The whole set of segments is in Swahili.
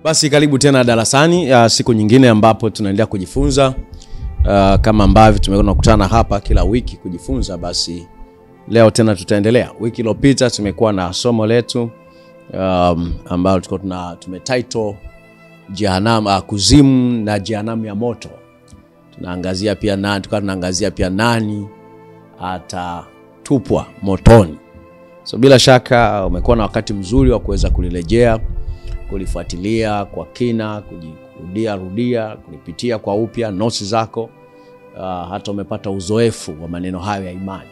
Basi karibu tena darasani, siku nyingine ambapo tunaendelea kujifunza. Kama ambavyo tumekuwa tunakutana hapa kila wiki kujifunza, basi leo tena tutaendelea. Wiki iliyopita tumekuwa na somo letu ambalo tulikuwa tumetitle Jehanamu, kuzimu na jehanamu ya moto. Tunaangazia pia nani, tukawa tunaangazia pia nani atatupwa motoni. So bila shaka umekuwa na wakati mzuri wa kuweza kulirejea, kulifuatilia kwa kina, kujirudia rudia, kulipitia kwa upya notes zako, hata umepata uzoefu wa maneno hayo ya imani.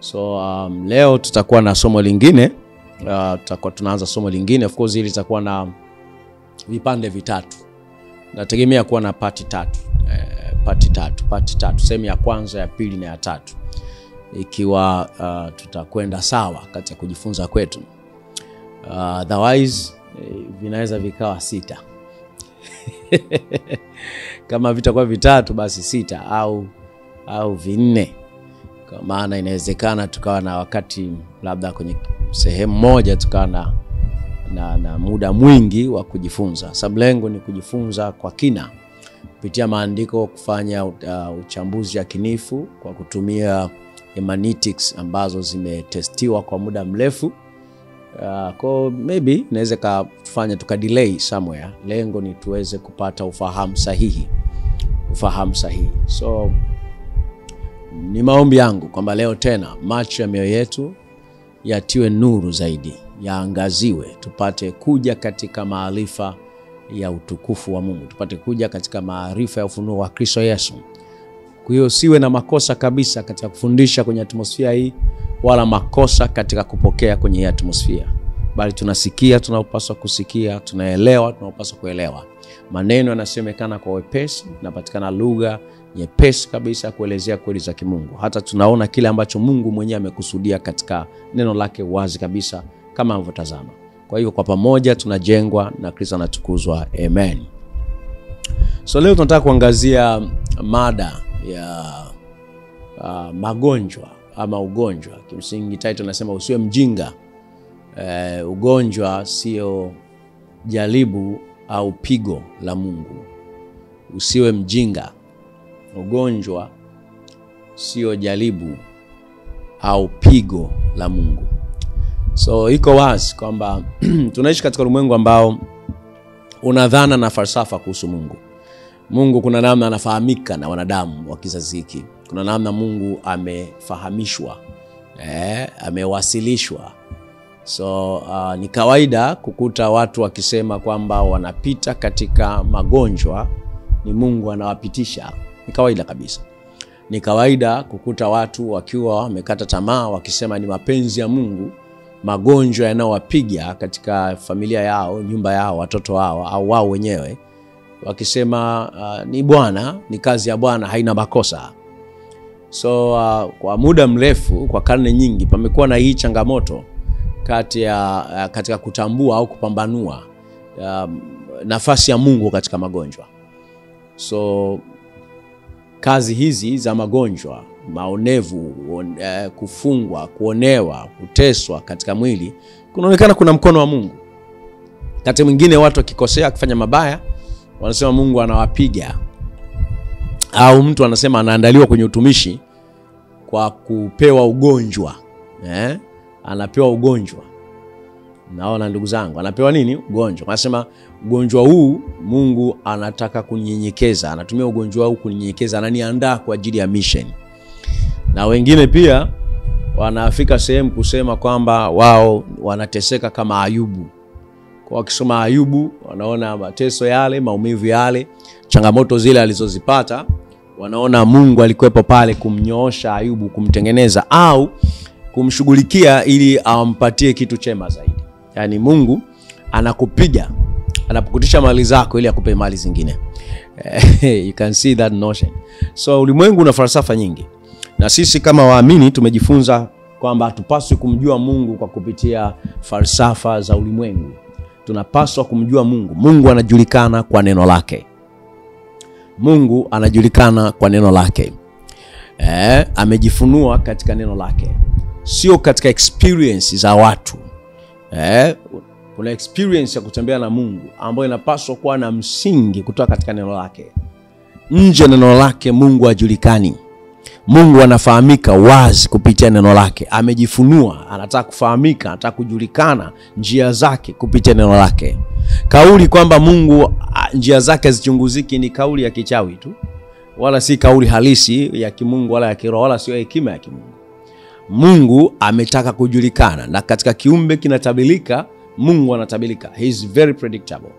So leo tutakuwa na somo lingine, tutakuwa tunaanza somo lingine. Of course hili litakuwa na vipande vitatu. Nategemea kuwa na part tatu. Part tatu, sehemu ya kwanza, ya pili na ya tatu, ikiwa tutakwenda sawa katika kujifunza kwetu. Otherwise vinaweza vikawa 6. Kama vitakuwa vitatu basi 6 au 4. Kwa maana inawezekana tukawa na wakati labda kwenye sehemu moja tukawa na muda mwingi wa kujifunza. Sababu lengo ni kujifunza kwa kina kupitia maandiko, kufanya uchambuzi yakinifu kwa kutumia hermeneutics ambazo zimetestiwa kwa muda mrefu. Kwa maybe inaweza kufanya tuka delay somewhere. Lengo ni tuweze kupata ufahamu sahihi. Ufahamu sahihi. So ni maombi yangu kwamba leo tena macho ya mioyo yetu yatiwe nuru zaidi, yaangaziwe, tupate kuja katika maarifa ya utukufu wa Mungu, tupate kuja katika maarifa ya ufunuo wa Kristo Yesu. Kwa hiyo siwe na makosa kabisa katika kufundisha kwenye atmosphere hii, wala makosa katika kupokea kwenye hii atmosphere, bali tunasikia tunapaswa kusikia, tunaelewa tunapaswa kuelewa. Maneno yanasemekana kwa wepesi, napatikana lugha nyepesi kabisa kuelezea kweli za kimungu. Hata tunaona kile ambacho Mungu mwenyewe amekusudia katika neno lake wazi kabisa kama mnavyotazama. Kwa hiyo kwa pamoja tunajengwa na Kristo anatukuzwa. Amen. So leo tunataka kuangazia mada ya magonjwa ama ugonjwa. Kimsingi title nasema usiwe mjinga. Ugonjwa sio jaribu au pigo la Mungu. Usiwe mjinga. Ugonjwa sio jaribu au pigo la Mungu. So iko wazi kwamba tunaishi katika ulimwengu ambao una dhana na falsafa kuhusu Mungu. Mungu kuna namna anafahamika na wanadamu wa kizazi hiki. Kuna namna Mungu amefahamishwa, amewasilishwa. So ni kawaida kukuta watu wakisema kwamba wanapita katika magonjwa ni Mungu anawapitisha. Ni kawaida kabisa. Ni kawaida kukuta watu wakiwa wamekata tamaa wakisema ni mapenzi ya Mungu magonjwa yanayowapiga katika familia yao, nyumba yao, watoto wao au wao wenyewe, wakisema ni Bwana, ni kazi ya Bwana, haina makosa. So kwa muda mrefu, kwa karne nyingi pamekuwa na hii changamoto kati ya katika kutambua au kupambanua nafasi ya Mungu katika magonjwa. So kazi hizi za magonjwa, maonevu, kufungwa, kuonewa, kuteswa katika mwili, kunaonekana kuna mkono wa Mungu. Wakati mwingine watu wakikosea, wakifanya mabaya, wanasema Mungu anawapiga. Au mtu anasema anaandaliwa kwenye utumishi kwa kupewa ugonjwa. Anapewa ugonjwa. Naona ndugu zangu, anapewa nini? Ugonjwa. Anasema ugonjwa huu Mungu anataka kunyenyekeza, anatumia ugonjwa huu kunyenyekeza, ananiandaa kwa ajili ya mission. Na wengine pia wanafika sehemu kusema kwamba wao wanateseka kama Ayubu. Kwa wakisoma Ayubu wanaona mateso yale, maumivu yale, changamoto zile alizozipata, wanaona Mungu alikuwepo pale kumnyoosha Ayubu, kumtengeneza au kumshughulikia ili ampatie kitu chema zaidi. Yani Mungu anakupiga, anapukutisha mali zako ili akupe mali zingine. You can see that notion. So ulimwengu una falsafa nyingi. Na sisi kama waamini tumejifunza kwamba hatupaswi kumjua Mungu kwa kupitia falsafa za ulimwengu. Tunapaswa kumjua Mungu. Mungu anajulikana kwa neno lake. Mungu anajulikana kwa neno lake. Amejifunua katika neno lake, sio katika experience za watu. Kuna experience ya kutembea na Mungu ambayo inapaswa kuwa na msingi kutoka katika neno lake. Nje neno lake Mungu hajulikani. Mungu anafahamika wazi kupitia neno lake. Amejifunua, anataka kufahamika, anataka kujulikana njia zake kupitia neno lake. Kauli kwamba Mungu njia zake zichunguziki ni kauli ya kichawi tu, wala si kauli halisi ya kimungu wala ya kiroho, wala sio hekima ya kimungu. Mungu ametaka kujulikana, na katika kiumbe kinatabilika, Mungu anatabilika. He is very predictable.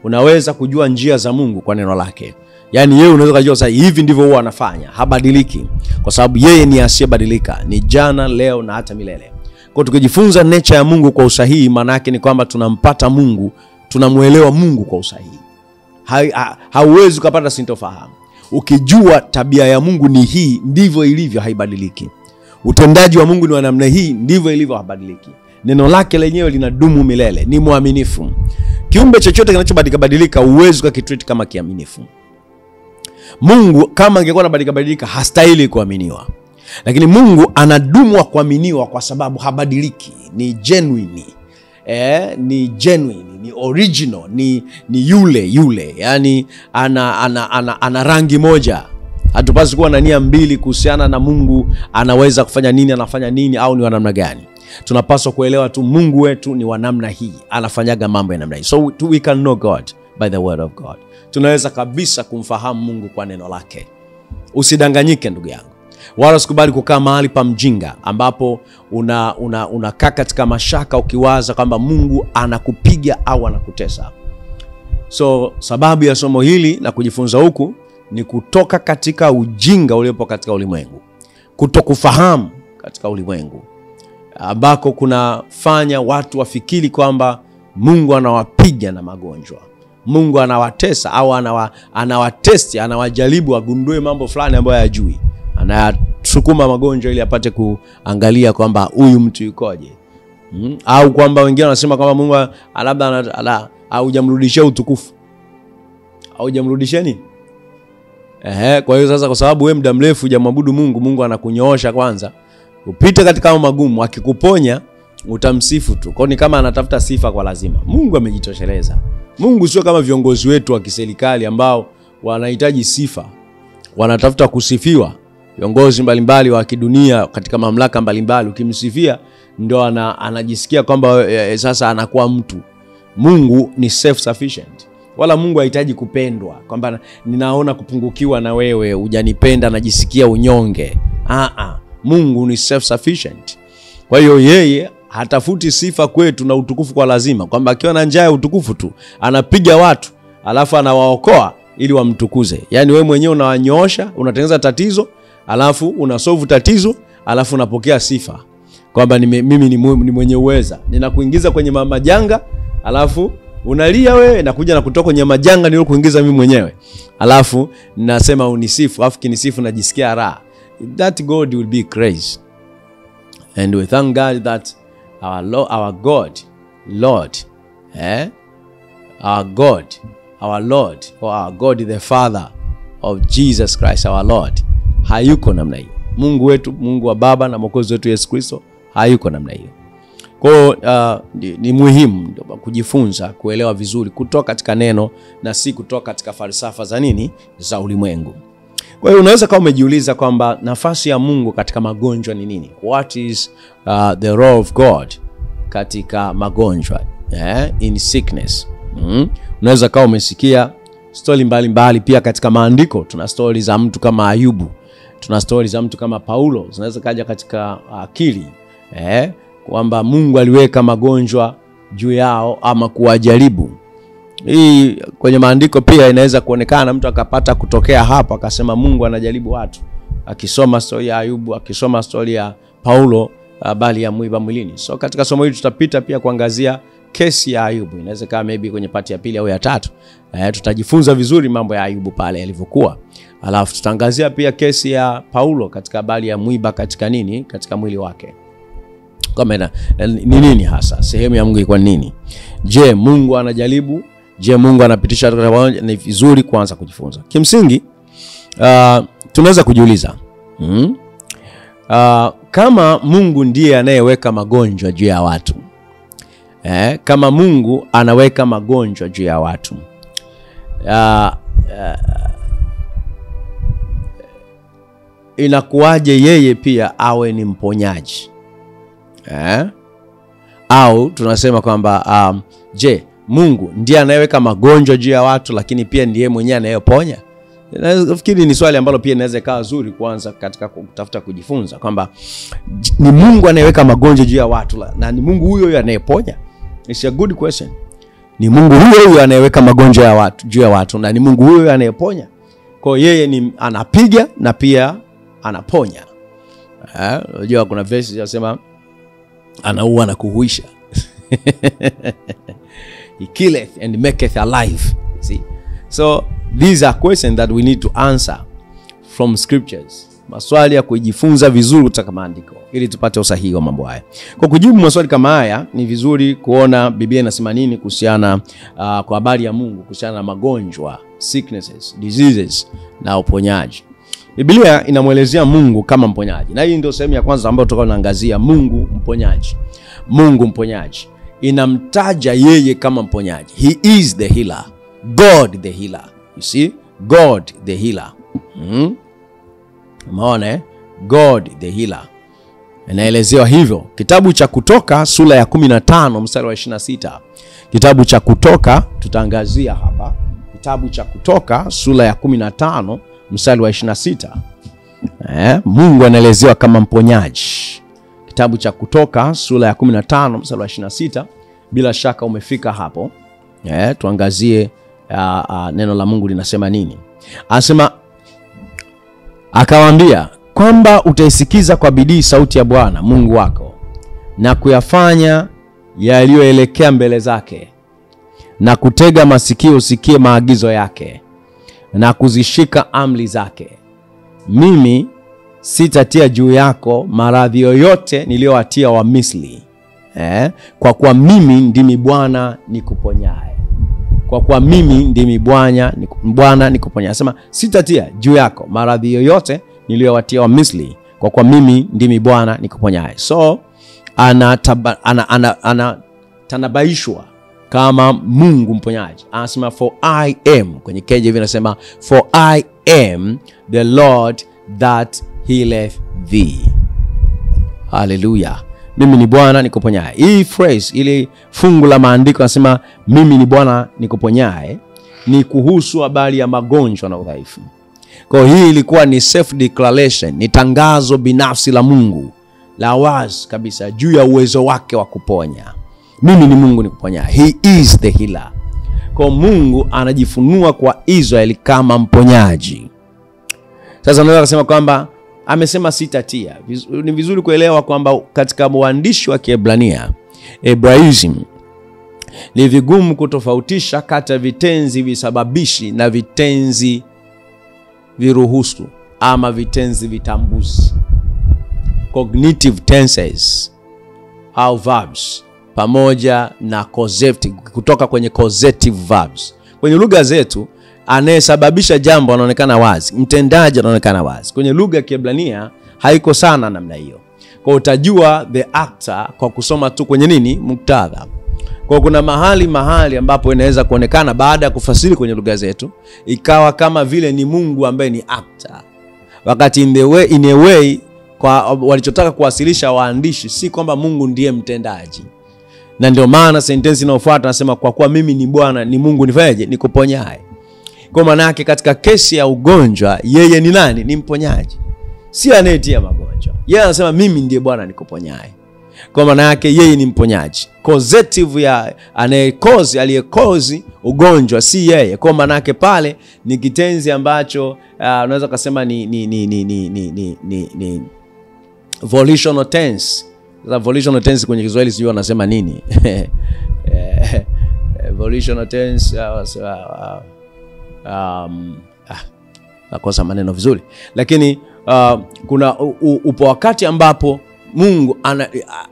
Unaweza kujua njia za Mungu kwa neno lake. Yaani yeye unaweza kujua sasa hivi ndivyo huwa anafanya, habadiliki, kwa sababu yeye ni asiyebadilika, ni jana, leo na hata milele. Kwa tukijifunza nature ya Mungu kwa usahihi, maana yake ni kwamba tunampata Mungu, tunamuelewa Mungu kwa usahihi. Hauwezi kupata sintofahamu. Ukijua tabia ya Mungu ni hii, ndivyo ilivyo, haibadiliki. Utendaji wa Mungu ni wa namna hii, ndivyo ilivyo, habadiliki. Neno lake lenyewe linadumu milele, ni mwaminifu. Kiumbe chochote kinachobadilika badilika huwezi ukakitreat kama kiaminifu. Mungu kama angekuwa anabadilika badilika hastahili kuaminiwa. Lakini Mungu anadumu kuaminiwa kwa sababu habadiliki, ni genuine. Ni genuine, ni original, ni yule yule. Yaani ana rangi moja. Hatupaswi kuwa na nia mbili kuhusiana na Mungu anaweza kufanya nini, anafanya nini au ni wa namna gani. Tunapaswa kuelewa tu Mungu wetu ni wa namna hii, anafanyaga mambo ya namna hii. So we can know God by the word of God. Tunaweza kabisa kumfahamu Mungu kwa neno lake. Usidanganyike ndugu yangu. Wala usikubali kukaa mahali pa mjinga ambapo unakaa katika mashaka ukiwaza kwamba Mungu anakupiga au anakutesa. So sababu ya somo hili na kujifunza huku ni kutoka katika ujinga uliopo katika ulimwengu, kutokufahamu katika ulimwengu, ambako kunafanya watu wafikiri kwamba Mungu anawapiga na magonjwa, Mungu anawatesa au anawatesti, anawajaribu agundue mambo fulani ambayo hayajui. Anayasukuma magonjwa ili apate kuangalia kwamba huyu mtu yukoje. Au kwamba wengine wanasema kwamba Mungu labda haujamrudishia utukufu. Haujamrudishia nini? Kwa hiyo sasa kwa sababu wewe muda mrefu hujamwabudu Mungu, Mungu anakunyoosha kwanza. Upite katika mambo magumu, akikuponya utamsifu tu. Kwa ni kama anatafuta sifa kwa lazima. Mungu amejitosheleza. Mungu sio kama viongozi wetu wa kiserikali ambao wanahitaji sifa, wanatafuta kusifiwa. Viongozi mbalimbali wa kidunia katika mamlaka mbalimbali, ukimsifia ndo anajisikia kwamba sasa anakuwa mtu. Mungu ni self sufficient. Wala Mungu hahitaji kupendwa, kwamba ninaona kupungukiwa na wewe, hujanipenda, najisikia unyonge. Mungu ni self sufficient. Kwa hiyo yeye hatafuti sifa kwetu na utukufu kwa lazima, kwamba akiwa na njaa ya utukufu tu anapiga watu alafu anawaokoa ili wamtukuze. Yaani wewe mwenyewe unawanyoosha, unatengeneza tatizo, alafu unasolve tatizo, alafu unapokea sifa kwamba mimi ni mwenye uweza. Ninakuingiza kwenye majanga, alafu unalia wewe, nakuja na kutoka kwenye majanga niliokuingiza mimi mwenyewe, alafu nasema unisifu, alafu kinisifu najisikia raha. That God will be crazy. And we thank God that our God, Lord, our God, our Lord, or our God the Father of Jesus Christ our Lord, hayuko namna hiyo. Mungu wetu, Mungu wa Baba na Mwokozi wetu Yesu Kristo hayuko namna hiyo. Kwa hiyo ni muhimu kujifunza kuelewa vizuri kutoka katika neno na si kutoka katika falsafa za nini za ulimwengu. Kwa hiyo unaweza kama umejiuliza kwamba nafasi ya Mungu katika magonjwa ni nini? What is the role of God katika magonjwa? In sickness. Unaweza kama umesikia story mbalimbali pia katika maandiko. Tuna story za mtu kama Ayubu, tuna story za mtu kama Paulo, zinaweza kaja katika akili kwamba Mungu aliweka magonjwa juu yao ama kuwajaribu. Hii kwenye maandiko pia inaweza kuonekana mtu akapata kutokea hapa akasema Mungu anajaribu watu, akisoma story ya Ayubu, akisoma story ya Paulo bali ya mwiba mwilini. So katika somo hili tutapita pia kuangazia kesi ya Ayubu. Inaweza kama maybe kwenye pati ya pili au ya tatu tutajifunza vizuri mambo ya Ayubu pale yalivyokuwa. Alafu tutaangazia pia kesi ya Paulo katika bali ya mwiba katika nini, katika mwili wake. Kama ni nini hasa sehemu ya Mungu ilikuwa nini? Je, Mungu anajaribu? Je, Mungu anapitisha? Ni vizuri kuanza kujifunza. Kimsingi tunaweza kujiuliza kama Mungu ndiye anayeweka magonjwa juu ya watu, Kama Mungu anaweka magonjwa juu ya watu, inakuwaje yeye pia awe ni mponyaji? Au tunasema kwamba je, Mungu ndiye anayeweka magonjwa juu ya watu lakini pia ndiye mwenyewe anayeponya? Nafikiri ni swali ambalo pia inaweza ikawa zuri kuanza katika kutafuta kujifunza kwamba ni Mungu anayeweka magonjwa juu ya watu na ni Mungu huyo huyo anayeponya. It's a good question. Ni Mungu huyo huyo anayeweka magonjwa ya watu juu ya watu na ni Mungu huyo huyo anayeponya. Kwa hiyo yeye ni anapiga na pia anaponya. Unajua kuna verse inasema anaua na kuhuisha. He killeth and maketh alive. See? So these are questions that we need to answer from scriptures. Maswali ya kujifunza vizuri kutoka maandiko ili tupate usahihi wa mambo haya. Kwa kujibu maswali kama haya ni vizuri kuona Biblia inasema nini kuhusiana kwa habari ya Mungu kuhusiana na magonjwa, sicknesses, diseases na uponyaji. Biblia inamuelezea Mungu kama mponyaji. Na hii ndio sehemu ya kwanza ambayo tutakuwa tunaangazia Mungu mponyaji. Mungu mponyaji. Inamtaja yeye kama mponyaji. He is the healer. God the healer. You see? God the healer. Umeona? God the healer. Inaelezewa hivyo. Kitabu cha Kutoka sura ya 15 mstari wa 26. Kitabu cha Kutoka tutaangazia hapa. Kitabu cha Kutoka sura ya 15 mstari wa 26. Mungu anaelezewa kama mponyaji. Kitabu cha Kutoka sura ya 15 mstari wa 26. Bila shaka umefika hapo. Tuangazie neno la Mungu linasema nini. Anasema, akawaambia kwamba utaisikiza kwa bidii sauti ya Bwana Mungu wako na kuyafanya yaliyoelekea mbele zake na kutega masikio usikie maagizo yake na kuzishika amri zake. Mimi sitatia juu yako maradhi yoyote niliyowatia wa Misri, kwa kuwa mimi ndimi Bwana nikuponyaye. Kwa kuwa mimi ndimi Bwana nikuponyaye. Anasema sitatia juu yako maradhi yoyote niliyowatia wa Misri, kwa kuwa mimi ndimi Bwana nikuponyaye. So anatanabaishwa kama Mungu mponyaji. Anasema for I am, kwenye KJV inasema for I am the Lord that healeth thee. Hallelujah. Mimi ni Bwana nikuponyaye. Hii phrase, ili fungu la maandiko anasema mimi ni Bwana nikuponyaye, ni kuhusu habari ya magonjwa na udhaifu. Kwa hii ilikuwa ni self declaration, ni tangazo binafsi la Mungu la wazi kabisa juu ya uwezo wake wa kuponya. Mimi ni Mungu nikuponyaye. He is the healer. Kwa Mungu anajifunua kwa Israeli kama mponyaji. Sasa naweza kusema kwamba amesema sitatia. Ni vizuri kuelewa kwamba katika uandishi wa Kiebrania, Hebraism, ni vigumu kutofautisha kati ya vitenzi visababishi na vitenzi viruhusu ama vitenzi vitambuzi, cognitive tenses au verbs, pamoja na causative, kutoka kwenye causative verbs. Kwenye lugha zetu anayesababisha jambo anaonekana wazi, mtendaji anaonekana wazi. Kwenye lugha ya Kiebrania haiko sana namna hiyo. Kwa utajua the actor kwa kusoma tu kwenye nini muktadha. Kwa kuna mahali ambapo inaweza kuonekana baada ya kufasiri kwenye lugha zetu ikawa kama vile ni Mungu ambaye ni actor. Wakati in a way kwa walichotaka kuwasilisha waandishi si kwamba Mungu ndiye mtendaji. Na ndio maana sentensi inayofuata nasema kwa kuwa mimi ni Bwana ni Mungu nifanyeje? Nikuponyaye. Kwa maana yake katika kesi ya ugonjwa yeye ni nani? Ni mponyaji. Si anayetia magonjwa. Yeye anasema mimi ndiye Bwana nikuponyaye. Kwa maana yake yeye ni mponyaji. Causative ya anayekozi, aliyekozi ugonjwa si yeye. Kwa maana yake pale ni kitenzi ambacho unaweza kusema ni volitional tense. Sasa volitional tense kwenye Kiswahili sijui wanasema nini. Volitional tense nakosa maneno vizuri. Lakini kuna upo wakati ambapo Mungu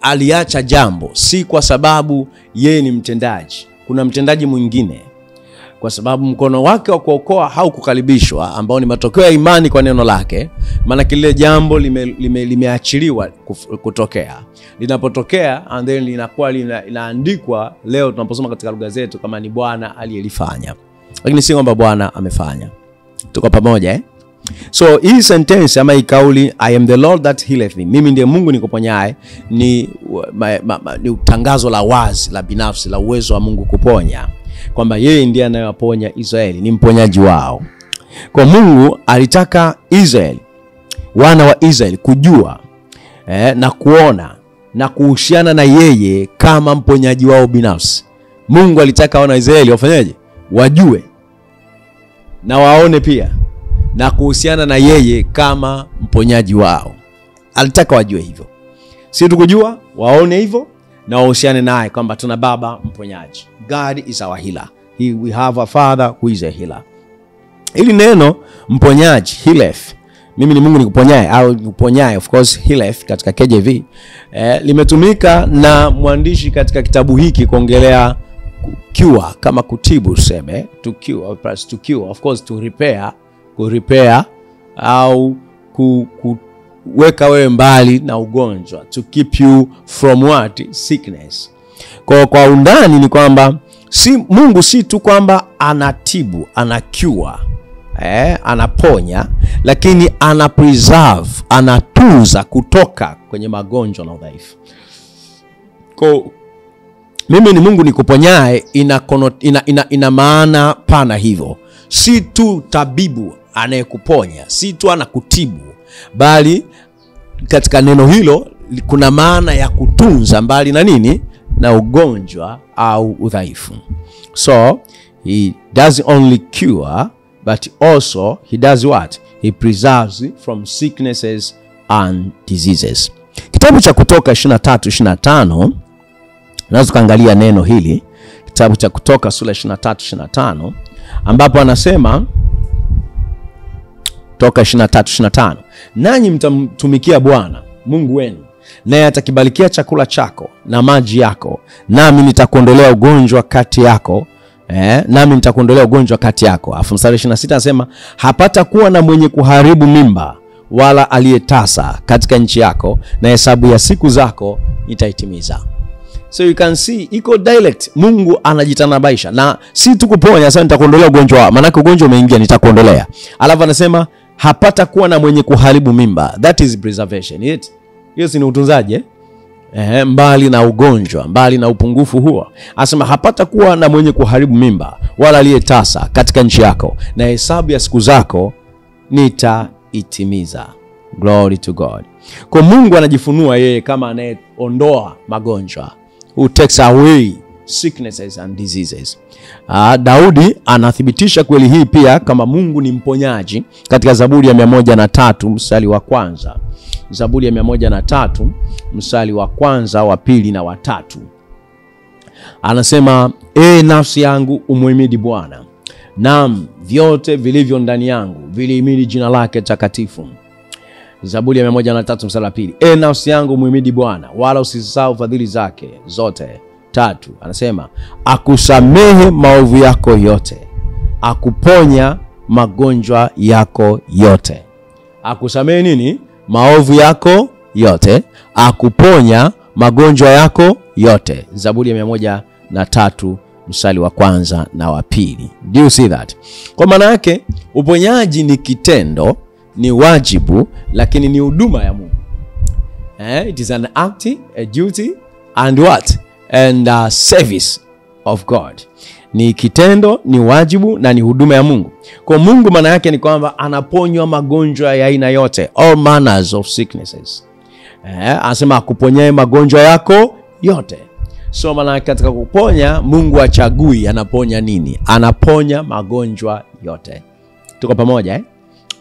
aliacha jambo si kwa sababu yeye ni mtendaji. Kuna mtendaji mwingine. Kwa sababu mkono wake wa kuokoa haukukaribishwa, ambao ni matokeo ya imani kwa neno lake. Maana kile jambo limeachiliwa kutokea. Linapotokea and then linakuwa linaandikwa leo tunaposoma katika lugha zetu kama ni Bwana aliyelifanya. Lakini si kwamba Bwana amefanya. Tuko pamoja eh? So hii sentence ama hii kauli, I am the Lord that healeth thee, mimi ndiye Mungu nikuponyaye, ni tangazo la wazi la binafsi la uwezo wa Mungu kuponya, kwamba yeye ndiye anayewaponya Israeli, ni mponyaji wao. Kwa Mungu alitaka Israeli, wana wa Israeli kujua na kuona na kuhusiana na yeye kama mponyaji wao binafsi. Mungu alitaka wana wa Israeli wafanyeje? Wajue na waone pia na kuhusiana na yeye kama mponyaji wao. Alitaka wajue hivyo. Si tu kujua, waone hivyo na wahusiane naye kwamba tuna baba mponyaji. God is our healer. We have a father who is a healer. Hili neno mponyaji, healeth, mimi ni Mungu nikuponyaye au nikuponyaye, of course healeth katika KJV, limetumika na mwandishi katika kitabu hiki kuongelea cure, kama kutibu tuseme, to cure, plus to cure, of course to repair, ku repair au kuweka wewe mbali na ugonjwa, to keep you from what? Sickness. Kwa undani ni kwamba si Mungu si tu kwamba anatibu, ana cure, anaponya, lakini ana preserve, anatunza kutoka kwenye magonjwa na udhaifu. Kwa mimi ni Mungu nikuponyaye ina maana pana hivyo. Si tu tabibu anayekuponya, si tu anakutibu, bali katika neno hilo kuna maana ya kutunza mbali na nini? Na ugonjwa au udhaifu. So he doesn't only cure, but also he does what? He preserves from sicknesses and diseases. Kitabu cha Kutoka 23:25, unaweza kuangalia neno hili, kitabu cha Kutoka sura 23:25, ambapo anasema Toka 23:25, nanyi mtamtumikia Bwana Mungu wenu, naye atakibarikia chakula chako na maji yako, nami nitakuondolea ugonjwa kati yako. Nami nitakuondolea ugonjwa kati yako. Alafu mstari 26 anasema hapata kuwa na mwenye kuharibu mimba wala aliyetasa katika nchi yako, na hesabu ya siku zako nitaitimiza. So you can see iko direct, Mungu anajitanabaisha. Na si tu kuponya, sasa nitakuondolea ugonjwa, maana ugonjwa umeingia nitakuondolea. Alafu anasema hapata kuwa na mwenye kuharibu mimba. That is preservation. It hiyo si ni utunzaji mbali na ugonjwa, mbali na upungufu huo. Anasema hapata kuwa na mwenye kuharibu mimba wala aliyetasa katika nchi yako, na hesabu ya siku zako nitaitimiza. Glory to God. Kwa Mungu anajifunua yeye kama anayeondoa magonjwa, who takes away sicknesses and diseases. Daudi anathibitisha kweli hii pia kama Mungu ni mponyaji katika Zaburi ya 103 mstari wa kwanza. Zaburi ya 103 mstari wa kwanza, wa pili na wa tatu. Anasema, nafsi yangu umuhimidi Bwana, naam vyote vilivyo ndani yangu vilihimidi jina lake takatifu. Zaburi ya 103 mstari wa pili. Nafsi yangu umuhimidi Bwana, wala usisahau fadhili zake zote. Tatu, anasema akusamehe maovu yako yote, akuponya magonjwa yako yote. Akusamehe nini? Maovu yako yote, akuponya magonjwa yako yote. Zaburi ya 103 mstari wa kwanza na wa pili. Do you see that? Kwa maana yake uponyaji ni kitendo, ni wajibu, lakini ni huduma ya Mungu. It is an act, a duty, and what? And a service of God. Ni kitendo, ni wajibu na ni huduma ya Mungu. Kwa Mungu maana yake ni kwamba anaponywa magonjwa ya aina yote, all manners of sicknesses. Anasema akuponyaye magonjwa yako yote. So maana yake katika kuponya, Mungu achagui anaponya nini? Anaponya magonjwa yote. Tuko pamoja eh?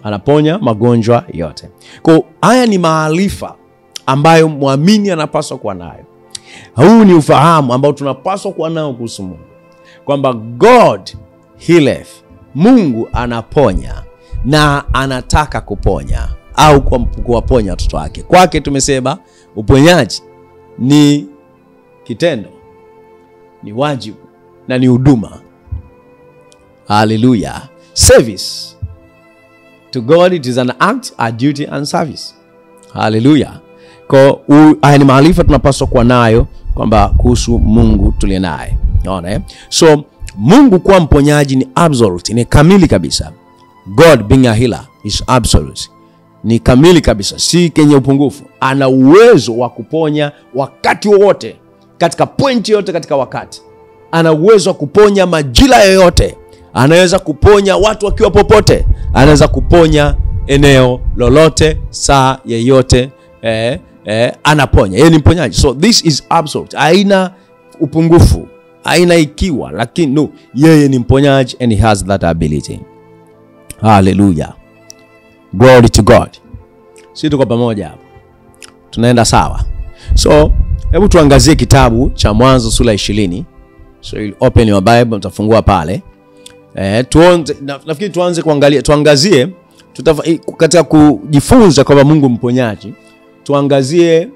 Anaponya magonjwa yote. Kwa haya ni maarifa ambayo muamini anapaswa kuwa nayo. Huu ni ufahamu ambao tunapaswa kuwa nao kuhusu Mungu, kwamba God healeth, Mungu anaponya na anataka kuponya au kuwaponya watoto wake. Kwake tumesema uponyaji ni kitendo, ni wajibu na ni huduma. Hallelujah. Service. To God it is an act, a duty and service. Hallelujah. Kwa haya ni maarifa tunapaswa kuwa nayo kwamba kuhusu Mungu tuliye naye. Unaona eh? So Mungu kuwa mponyaji ni absolute, ni kamili kabisa. God being a healer is absolute. Ni kamili kabisa, si kenye upungufu. Ana uwezo wa kuponya wakati wowote, katika pointi yote, katika wakati. Ana uwezo wa kuponya majira yoyote. Anaweza kuponya watu wakiwa popote. Anaweza kuponya eneo lolote, saa yeyote. Anaponya. Yeye ni mponyaji. So this is absolute. Haina upungufu, haina ikiwa, lakini no, yeye ni mponyaji and he has that ability. Hallelujah. Glory to God. Sisi tuko pamoja hapo. Tunaenda sawa. So, hebu tuangazie kitabu cha Mwanzo sura 20. So you open your Bible, mtafungua pale. Tuanze, nafikiri tuanze kuangalia, tuangazie katika kujifunza kwamba Mungu mponyaji, tuangazie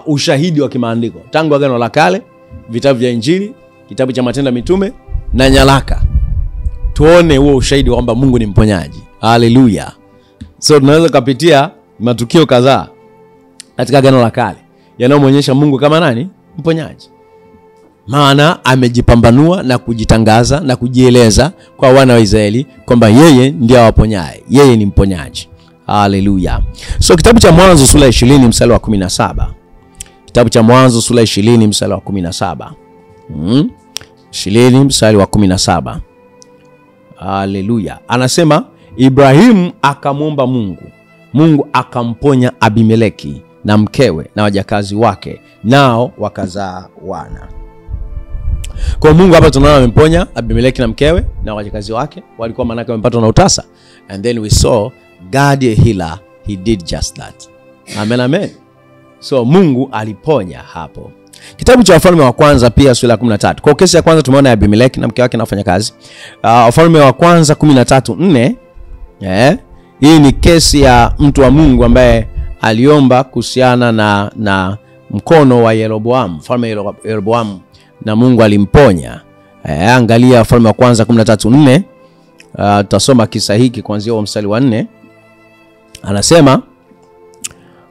ushahidi wa kimaandiko tangu Agano la Kale, vitabu vya Injili, kitabu cha Matendo ya Mitume na nyaraka. Tuone huo ushahidi kwamba Mungu ni mponyaji. Hallelujah. So tunaweza kupitia matukio kadhaa katika Agano la Kale yanayomuonyesha Mungu kama nani? Mponyaji. Maana amejipambanua na kujitangaza na kujieleza kwa wana wa Israeli kwamba yeye ndiye awaponyaye. Yeye ni mponyaji. Hallelujah. So kitabu cha Mwanzo sura 20 mstari wa 17. Kitabu cha Mwanzo sura 20 mstari wa 17. 20 mstari wa 17. Hallelujah. Anasema Ibrahimu akamwomba Mungu. Mungu akamponya Abimeleki na mkewe na wajakazi wake, nao wakazaa wana. Kwa Mungu hapa tunaona amemponya Abimeleki na mkewe na wajakazi wake, walikuwa manake wamepatwa na utasa. And then we saw God a healer, he did just that. Amen, amen. So Mungu aliponya hapo. Kitabu cha Wafalme wa Kwanza pia sura ya 13. Kwa kesi ya kwanza tumeona Abimeleki na mke wake na wafanyakazi. Wafalme wa Kwanza 13:4. Hii ni kesi ya mtu wa Mungu ambaye aliomba kuhusiana na mkono wa Yeroboam, mfalme Yeroboam, na Mungu alimponya. Angalia Wafalme wa Kwanza 13:4. Tutasoma kisa hiki kuanzia wa mstari wa 4.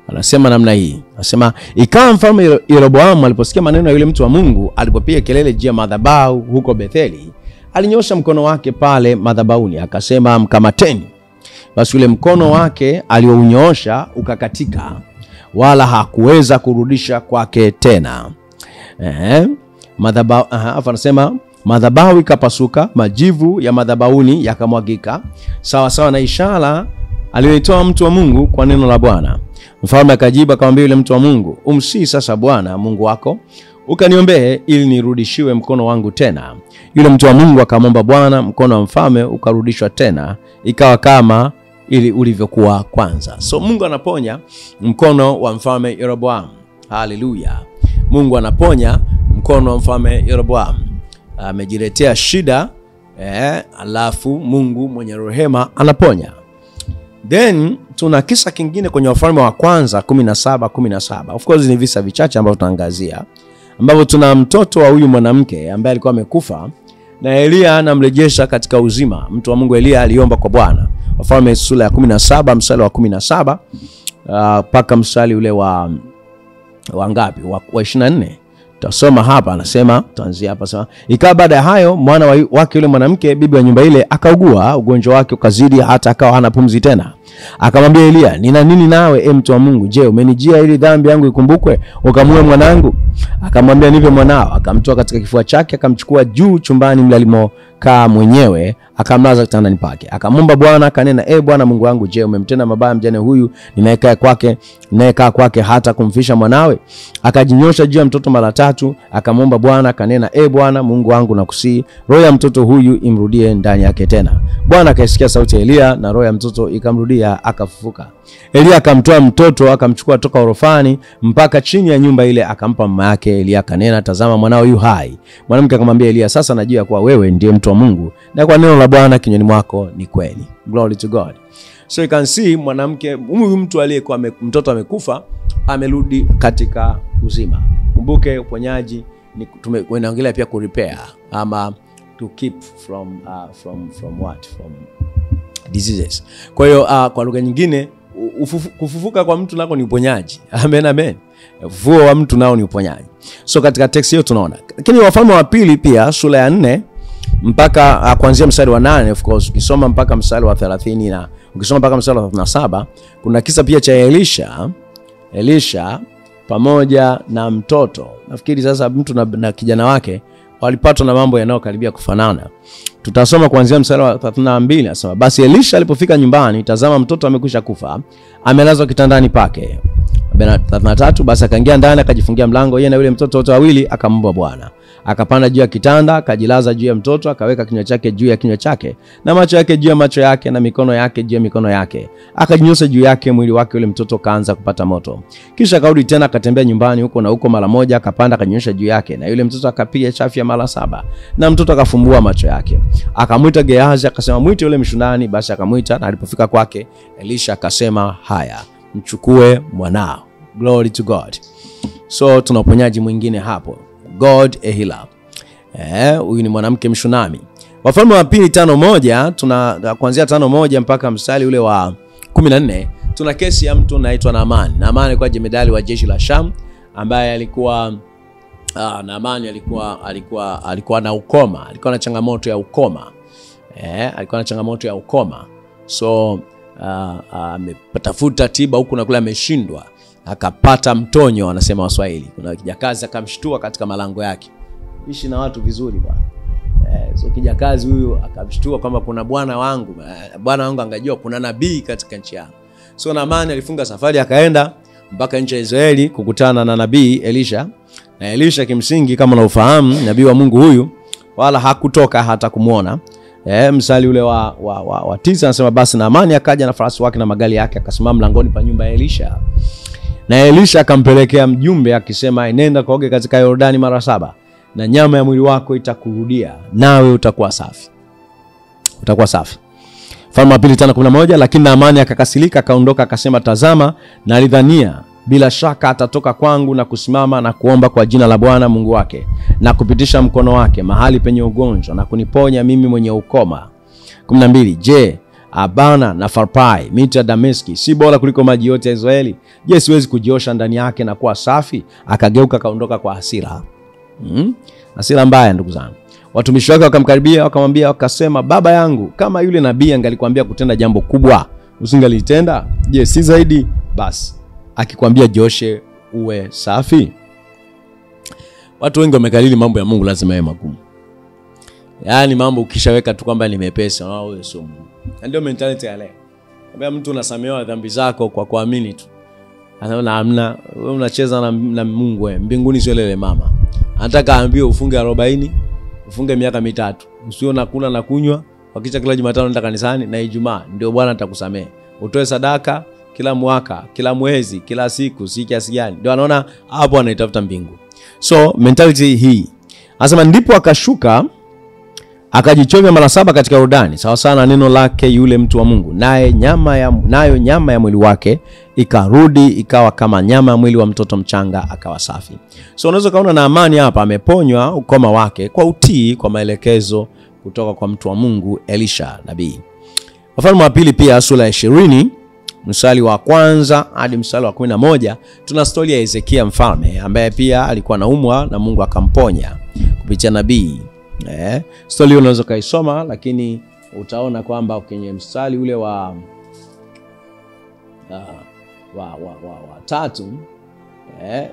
Anasema namna hii. Anasema ikawa mfalme Yeroboam aliposikia maneno ya yule mtu wa Mungu, alipopiga kelele juu ya madhabahu huko Betheli, alinyosha mkono wake pale madhabahuni akasema, mkamateni. Basi yule mkono wake aliounyoosha ukakatika, wala hakuweza kurudisha kwake tena. Anasema madhabahu ikapasuka, majivu ya madhabahuni yakamwagika, sawa sawa na ishara aliyoitoa mtu wa Mungu kwa neno la Bwana. Mfalme akajibu akamwambia yule mtu wa Mungu, umsii sasa Bwana Mungu wako ukaniombee ili nirudishiwe mkono wangu tena. Yule mtu wa Mungu akamwomba Bwana, mkono wa mfalme ukarudishwa tena, ikawa kama ili ulivyokuwa kwanza. So Mungu anaponya mkono wa mfalme Yeroboam. Hallelujah. Mungu anaponya mkono wa mfalme Yeroboam. Amejiletea shida, alafu Mungu mwenye rehema anaponya. Then tuna kisa kingine kwenye Wafalme wa Kwanza 17:17. Of course ni visa vichache ambavyo tunaangazia, ambapo tuna mtoto wa huyu mwanamke ambaye alikuwa amekufa na Elia anamrejesha katika uzima. Mtu wa Mungu Elia aliomba kwa Bwana. Wafalme sura ya 17 mstari wa 17 paka mstari ule wa ngapi? Wa 24. Tutasoma hapa, anasema, tuanzie hapa sema. Ikawa baada ya hayo mwana wake yule mwanamke bibi wa nyumba ile akaugua, ugonjwa wake ukazidi hata akawa hana pumzi tena. Akamwambia Elia, nina nini nawe, mtu wa Mungu? Je, umenijia ili dhambi yangu ikumbukwe ukamue mwanangu? Akamwambia, nipe mwanao. Akamtoa katika kifua chake, akamchukua juu chumbani mle alimokaa mwenyewe, akamlaza kitandani pake. Akamwomba Bwana akanena, Bwana Mungu wangu, je, umemtenda mabaya mjane huyu ninayekaa kwake hata kumfisha mwanawe? Akajinyosha juu ya mtoto mara tatu, akamwomba Bwana akanena, Bwana Mungu wangu, nakusihi roho ya mtoto huyu imrudie ndani yake tena. Bwana akaisikia sauti ya Elia na roho ya mtoto ikamrudia, akafufuka. Elia akamtoa mtoto, akamchukua toka orofani mpaka chini ya nyumba ile, akampa mama yake. Elia akanena, tazama mwanao yu hai. Mwanamke akamwambia Elia, sasa najua kuwa wewe ndiye mtu wa Mungu na kwa neno la Bwana kinywani mwako ni kweli. Glory to God. So you can see mwanamke huyu, mtu aliyekuwa mtoto amekufa, amerudi katika uzima. Kumbuke uponyaji ni tunaongelea pia ku repair ama to keep from from what? From diseases. Kwa hiyo kwa lugha nyingine, kufufuka kwa mtu nako ni uponyaji. Amen, amen. Ufufuo wa mtu nao ni uponyaji. So katika text hiyo tunaona. Lakini Wafalme wa Pili pia sura ya 4 mpaka kuanzia mstari wa 8, of course ukisoma mpaka mstari wa 30 na ukisoma mpaka mstari wa 37, kuna kisa pia cha Elisha pamoja na mtoto. Nafikiri sasa mtu na kijana wake walipatwa na mambo yanayokaribia kufanana. Tutasoma kuanzia mstari wa 32, anasema basi Elisha alipofika nyumbani, tazama mtoto amekwisha kufa, amelazwa kitandani pake. 33, basi akaingia ndani akajifungia mlango, yeye na yule mtoto wote wawili, akamwomba Bwana. Akapanda juu ya kitanda, akajilaza juu ya mtoto, akaweka kinywa chake juu ya kinywa chake, na macho yake juu ya macho yake, na mikono yake juu ya mikono yake. Akajinyoosha juu yake, mwili wake yule mtoto kaanza kupata moto. Kisha akarudi tena akatembea nyumbani huko na huko mara moja, akapanda akajinyoosha juu yake, na yule mtoto akapiga chafya mara 7, na mtoto akafumbua macho yake. Akamwita Gehazi akasema, mwite yule mshunani. Basi akamwita, na alipofika kwake Elisha akasema, haya, mchukue mwanao. Glory to God. So tuna uponyaji mwingine hapo. God a healer. Huyu ni mwanamke mshunami. Wafalme wa Pili 5:1, tuna kuanzia 5:1 mpaka mstari ule wa 14, tuna kesi ya mtu anaitwa Naamani. Naamani alikuwa jemedali wa jeshi la Sham, ambaye alikuwa Naamani alikuwa na ukoma, alikuwa na changamoto ya ukoma. Alikuwa na changamoto ya ukoma. So ametafuta tiba huku na kule, ameshindwa. Akapata mtonyo, anasema Waswahili. Kuna kijakazi akamshtua katika malango yake. Ishi na watu vizuri bwana. So kijakazi huyu akamshtua kwamba kuna bwana wangu, bwana wangu angajua kuna nabii katika nchi yangu. So Naamani alifunga safari akaenda mpaka nchi ya Israeli kukutana na nabii Elisha. Na Elisha kimsingi, kama unaofahamu, nabii wa Mungu huyu wala hakutoka hata kumuona. Msali ule wa 9 anasema basi Naamani akaja na farasi wake na magari yake, akasimama mlangoni pa nyumba ya Elisha. Na Elisha akampelekea mjumbe akisema, nenda kaoge katika Yordani mara 7, na nyama ya mwili wako itakurudia, nawe utakuwa safi. Utakuwa safi. Falme wa Pili 5:11, lakini Naamani akakasirika akaondoka akasema, tazama, nalidhania bila shaka atatoka kwangu na kusimama na kuomba kwa jina la Bwana Mungu wake, na kupitisha mkono wake mahali penye ugonjwa na kuniponya mimi mwenye ukoma. 12, je, Abana na Farpai, mito ya Dameski, si bora kuliko maji yote ya Israeli? Je, siwezi kujiosha ndani yake na kuwa safi? Akageuka akaondoka kwa hasira. Hasira mbaya, ndugu zangu. Watumishi wake wakamkaribia wakamwambia, wakasema, baba yangu, kama yule nabii angalikwambia kutenda jambo kubwa, usingalitenda? Je, si zaidi basi akikwambia jioshe uwe safi? Watu wengi wamekalili mambo ya Mungu lazima yawe magumu. Yaani mambo ukishaweka tu kwamba ni mepesi, wewe sio Mungu. Ndio mentality ya leo. Kwamba mtu unasamehewa dhambi zako kwa kuamini tu. Anaona hamna, wewe unacheza na Mungu wewe. Mbinguni sio lele mama. Anataka aambiwe ufunge 40, ufunge miaka 3. Usio na kula na kunywa, wakicha kila Jumatano nenda kanisani na Ijumaa ndio Bwana atakusamehe. Utoe sadaka kila mwaka, kila mwezi, kila siku, si kiasi gani. Ndio anaona hapo anaitafuta mbingu. So mentality hii. Anasema ndipo akashuka akajichovya mara 7 katika Yordani, sawa sana neno lake yule mtu wa Mungu. Naye nayo nyama ya mwili wake ikarudi ikawa kama nyama ya mwili wa mtoto mchanga, akawa safi. So unaweza kaona Naamani hapa ameponywa ukoma wake kwa utii kwa maelekezo kutoka kwa mtu wa Mungu Elisha nabii. Wafalme wa Pili pia sura ya 20 mstari wa 1 hadi mstari wa 11, tuna story ya Hezekia mfalme ambaye pia alikuwa anaumwa na Mungu akamponya kupitia nabii. Story unaweza kaisoma, lakini utaona kwamba kwenye mstari ule wa 3,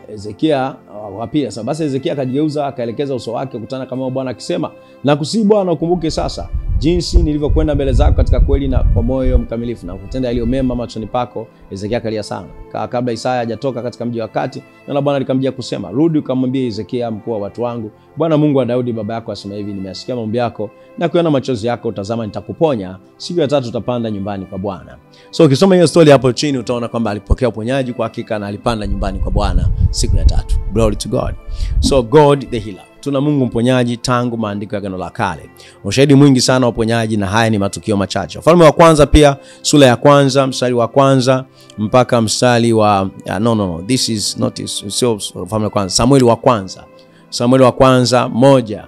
Hezekia wa pili. Sasa basi Hezekia akajigeuza akaelekeza uso wake kukutana kama Bwana akisema, na kusihi Bwana ukumbuke sasa jinsi nilivyokwenda mbele zako katika kweli na kwa moyo mkamilifu na kutenda yaliyo mema machoni pako. Hezekia akalia sana. Kabla Isaya hajatoka katika mji wa kati, na Bwana alikamjia kusema, rudi ukamwambie Hezekia mkuu wa watu wangu, Bwana Mungu wa Daudi baba yako asema hivi, nimeyasikia maombi yako na kuona machozi yako, tazama nitakuponya, siku ya 3 utapanda nyumbani kwa Bwana. So ukisoma hiyo story hapo chini utaona kwamba alipokea uponyaji kwa hakika na alipanda nyumbani kwa Bwana siku ya 3. Glory to God. So God the healer. Tuna Mungu mponyaji tangu maandiko ya Agano la Kale. Ushahidi mwingi sana wa uponyaji, na haya ni matukio machache. Wafalme wa Kwanza pia sura ya 1 mstari wa 1 mpaka mstari wa no, this is not, sio Wafalme wa Kwanza, Samueli wa Kwanza. Samueli wa Kwanza 1.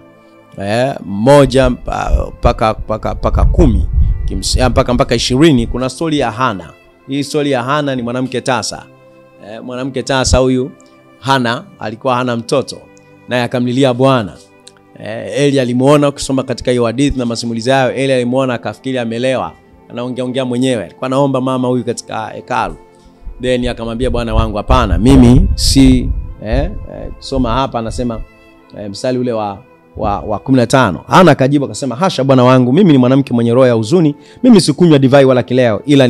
1 mpaka 10 mpaka 20, kuna story ya Hana. Hii story ya Hana ni mwanamke tasa. Mwanamke tasa huyu Hana alikuwa hana mtoto, naye akamlilia Bwana. Eli alimuona, ukisoma katika hiyo hadithi na masimulizi hayo, Eli alimuona akafikiri amelewa, anaongea ongea mwenyewe. Alikuwa anaomba mama huyu katika hekalu. Then akamwambia, bwana wangu, hapana, mimi si soma hapa anasema mstari ule wa 15. Hana akajibu akasema, hasha bwana wangu, mimi ni mwanamke mwenye roho ya huzuni, mimi sikunywa divai wala kileo, ila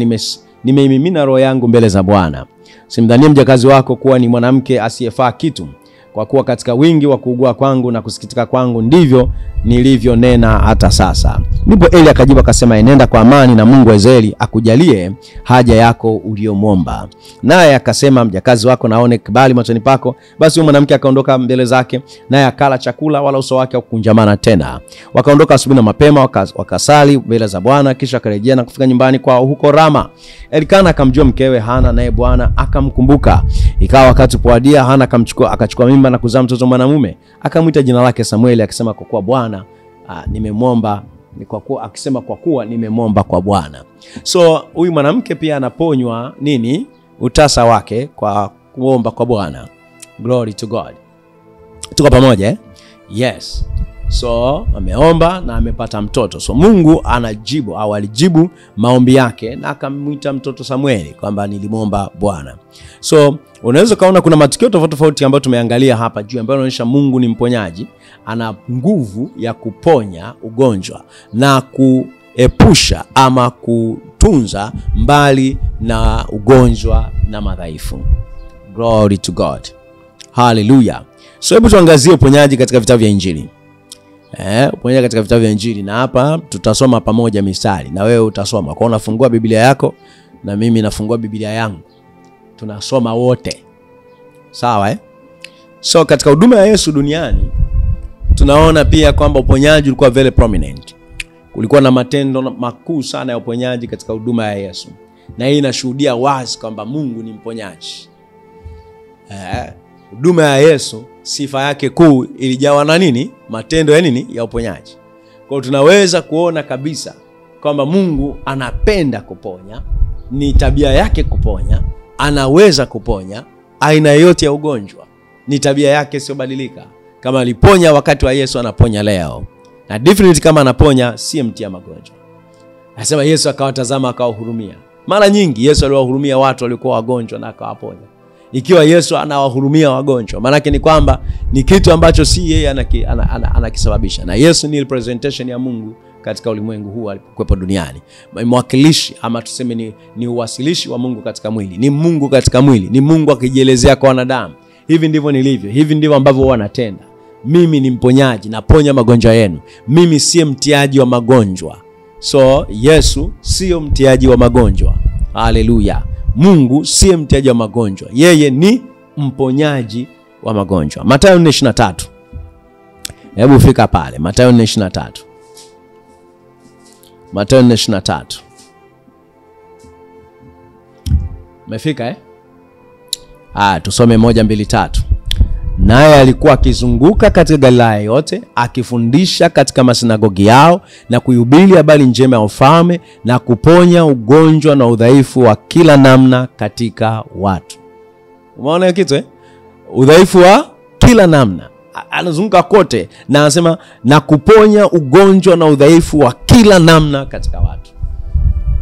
nimeimimina roho yangu mbele za Bwana. Simdhanie mjakazi wako kuwa ni mwanamke asiyefaa kitu, kwa kuwa katika wingi wa kuugua kwangu na kusikitika kwangu ndivyo nilivyonena hata sasa. Ndipo Eli akajibu akasema, enenda kwa amani, na Mungu wa Israeli akujalie haja yako uliyomwomba. Naye akasema, mjakazi wako naone kibali machoni pako. Basi huyo mwanamke akaondoka mbele zake, naye akala chakula, wala uso wake haukukunjamana tena. Wakaondoka asubuhi na mapema, wakasali mbele za Bwana, kisha akarejea na kufika nyumbani kwao huko Rama. Elikana akamjua mkewe Hana, naye Bwana akamkumbuka. Ikawa wakati upoadia, Hana akachukua mimba na kuzaa mtoto mwanamume. Akamwita jina lake Samueli, akisema, kwa kuwa Bwana nimemwomba, kwa kuwa akisema kwa kuwa nimemwomba kwa Bwana. So huyu mwanamke pia anaponywa nini? Utasa wake kwa kuomba kwa Bwana. Glory to God. Tuko pamoja eh? Yes. So ameomba na amepata mtoto. So Mungu anajibu au alijibu maombi yake na akamwita mtoto Samueli kwamba nilimwomba Bwana. So unaweza kaona kuna matukio tofauti tofauti ambayo tumeangalia hapa juu ambayo yanaonyesha Mungu ni mponyaji, ana nguvu ya kuponya ugonjwa na kuepusha ama kutunza mbali na ugonjwa na madhaifu. Glory to God. Hallelujah. So hebu tuangazie uponyaji katika vitabu vya Injili. Uponyaji katika vitabu vya Injili, na hapa tutasoma pamoja mistari na wewe utasoma. Kwa unafungua Biblia yako na mimi nafungua Biblia yangu. Tunasoma wote. Sawa eh? So katika huduma ya Yesu duniani tunaona pia kwamba uponyaji ulikuwa very prominent. Kulikuwa na matendo makuu sana ya uponyaji katika huduma ya Yesu. Na hii inashuhudia wazi kwamba Mungu ni mponyaji. Huduma ya Yesu sifa yake kuu ilijawa na nini? Matendo ya nini? Ya uponyaji. Kwa hiyo tunaweza kuona kabisa kwamba Mungu anapenda kuponya, ni tabia yake kuponya, anaweza kuponya aina yote ya ugonjwa. Ni tabia yake isiyobadilika. Kama aliponya wakati wa Yesu, anaponya leo. Na definitely kama anaponya, si mtia magonjwa. Anasema Yesu akawatazama akawahurumia. Mara nyingi Yesu aliwahurumia watu waliokuwa wagonjwa na akawaponya. Ikiwa Yesu anawahurumia wagonjwa, maana yake ni kwamba ni kitu ambacho si yeye anakisababisha. Na Yesu ni representation ya Mungu katika ulimwengu huu alipokuwepo duniani. Mwakilishi ama tuseme ni uwasilishi wa Mungu katika mwili. Ni Mungu katika mwili, ni Mungu akijielezea kwa wanadamu. Hivi ndivyo nilivyo, hivi ndivyo ambavyo wanatenda. Mimi ni mponyaji, naponya magonjwa yenu. Mimi si mtiaji wa magonjwa. So Yesu sio mtiaji wa magonjwa. Haleluya. Mungu si mtiaji wa magonjwa. Yeye ni mponyaji wa magonjwa. Mathayo 4:23. Hebu fika pale. Mathayo 4:23. Mathayo 4:23. Umefika eh? Tusome 1, 2, 3. Naye alikuwa akizunguka katika Galilaya yote, akifundisha katika masinagogi yao na kuhubiri habari njema ya ufalme na kuponya ugonjwa na udhaifu wa kila namna katika watu. Umeona hiyo kitu eh? Udhaifu wa kila namna. Anazunguka kote na anasema na kuponya ugonjwa na udhaifu wa kila namna katika watu.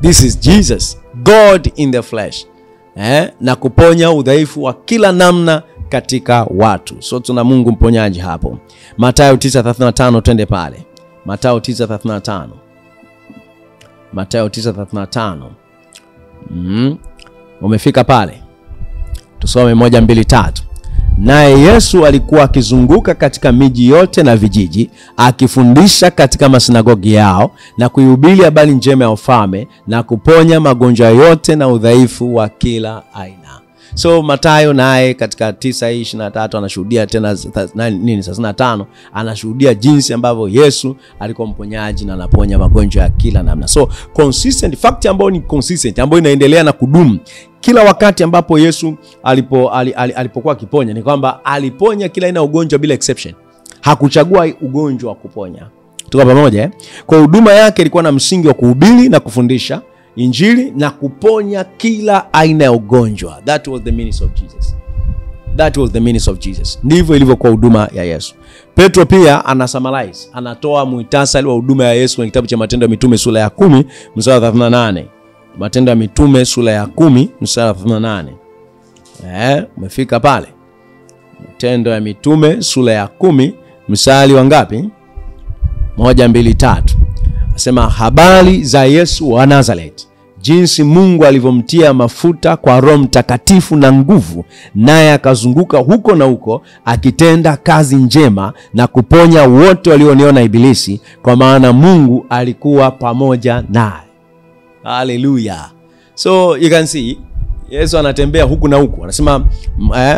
This is Jesus, God in the flesh. Na kuponya udhaifu wa kila namna katika watu. So tuna Mungu mponyaji hapo. Mathayo 9:35, twende pale. Mathayo 9:35. Mathayo 9:35. Umefika pale. Tusome 1, 2, 3. Naye Yesu alikuwa akizunguka katika miji yote na vijiji, akifundisha katika masinagogi yao na kuihubiri habari njema ya ufalme na kuponya magonjwa yote na udhaifu wa kila aina. So Mathayo naye katika 9:23 anashuhudia tena nini 35 anashuhudia jinsi ambavyo Yesu alikuwa mponyaji na anaponya magonjwa ya kila namna. So consistent fact ambayo ni consistent, ambayo inaendelea na kudumu kila wakati ambapo Yesu alipokuwa akiponya ni kwamba aliponya kila aina ugonjwa bila exception. Hakuchagua ugonjwa wa kuponya. Tuko pamoja eh? Kwa huduma yake ilikuwa na msingi wa kuhubiri na kufundisha Injili na kuponya kila aina ya ugonjwa. That was the ministry of Jesus. That was the ministry of Jesus. Ndivyo ilivyokuwa huduma ya Yesu. Petro pia anasummarize, anatoa muhtasari wa huduma ya Yesu kwenye kitabu cha Matendo ya Mitume sura ya 10 mstari wa 38. Matendo ya Mitume sura ya 10 mstari wa 38. Umefika pale. Matendo ya Mitume sura ya 10 mstari wa ngapi? 1, 2, 3. Asema habari za Yesu wa Nazareth, jinsi Mungu alivyomtia mafuta kwa Roho Mtakatifu na nguvu, naye akazunguka huko na huko akitenda kazi njema na kuponya wote walionewa na Ibilisi, kwa maana Mungu alikuwa pamoja naye. Hallelujah. So you can see Yesu anatembea huku na huku. Anasema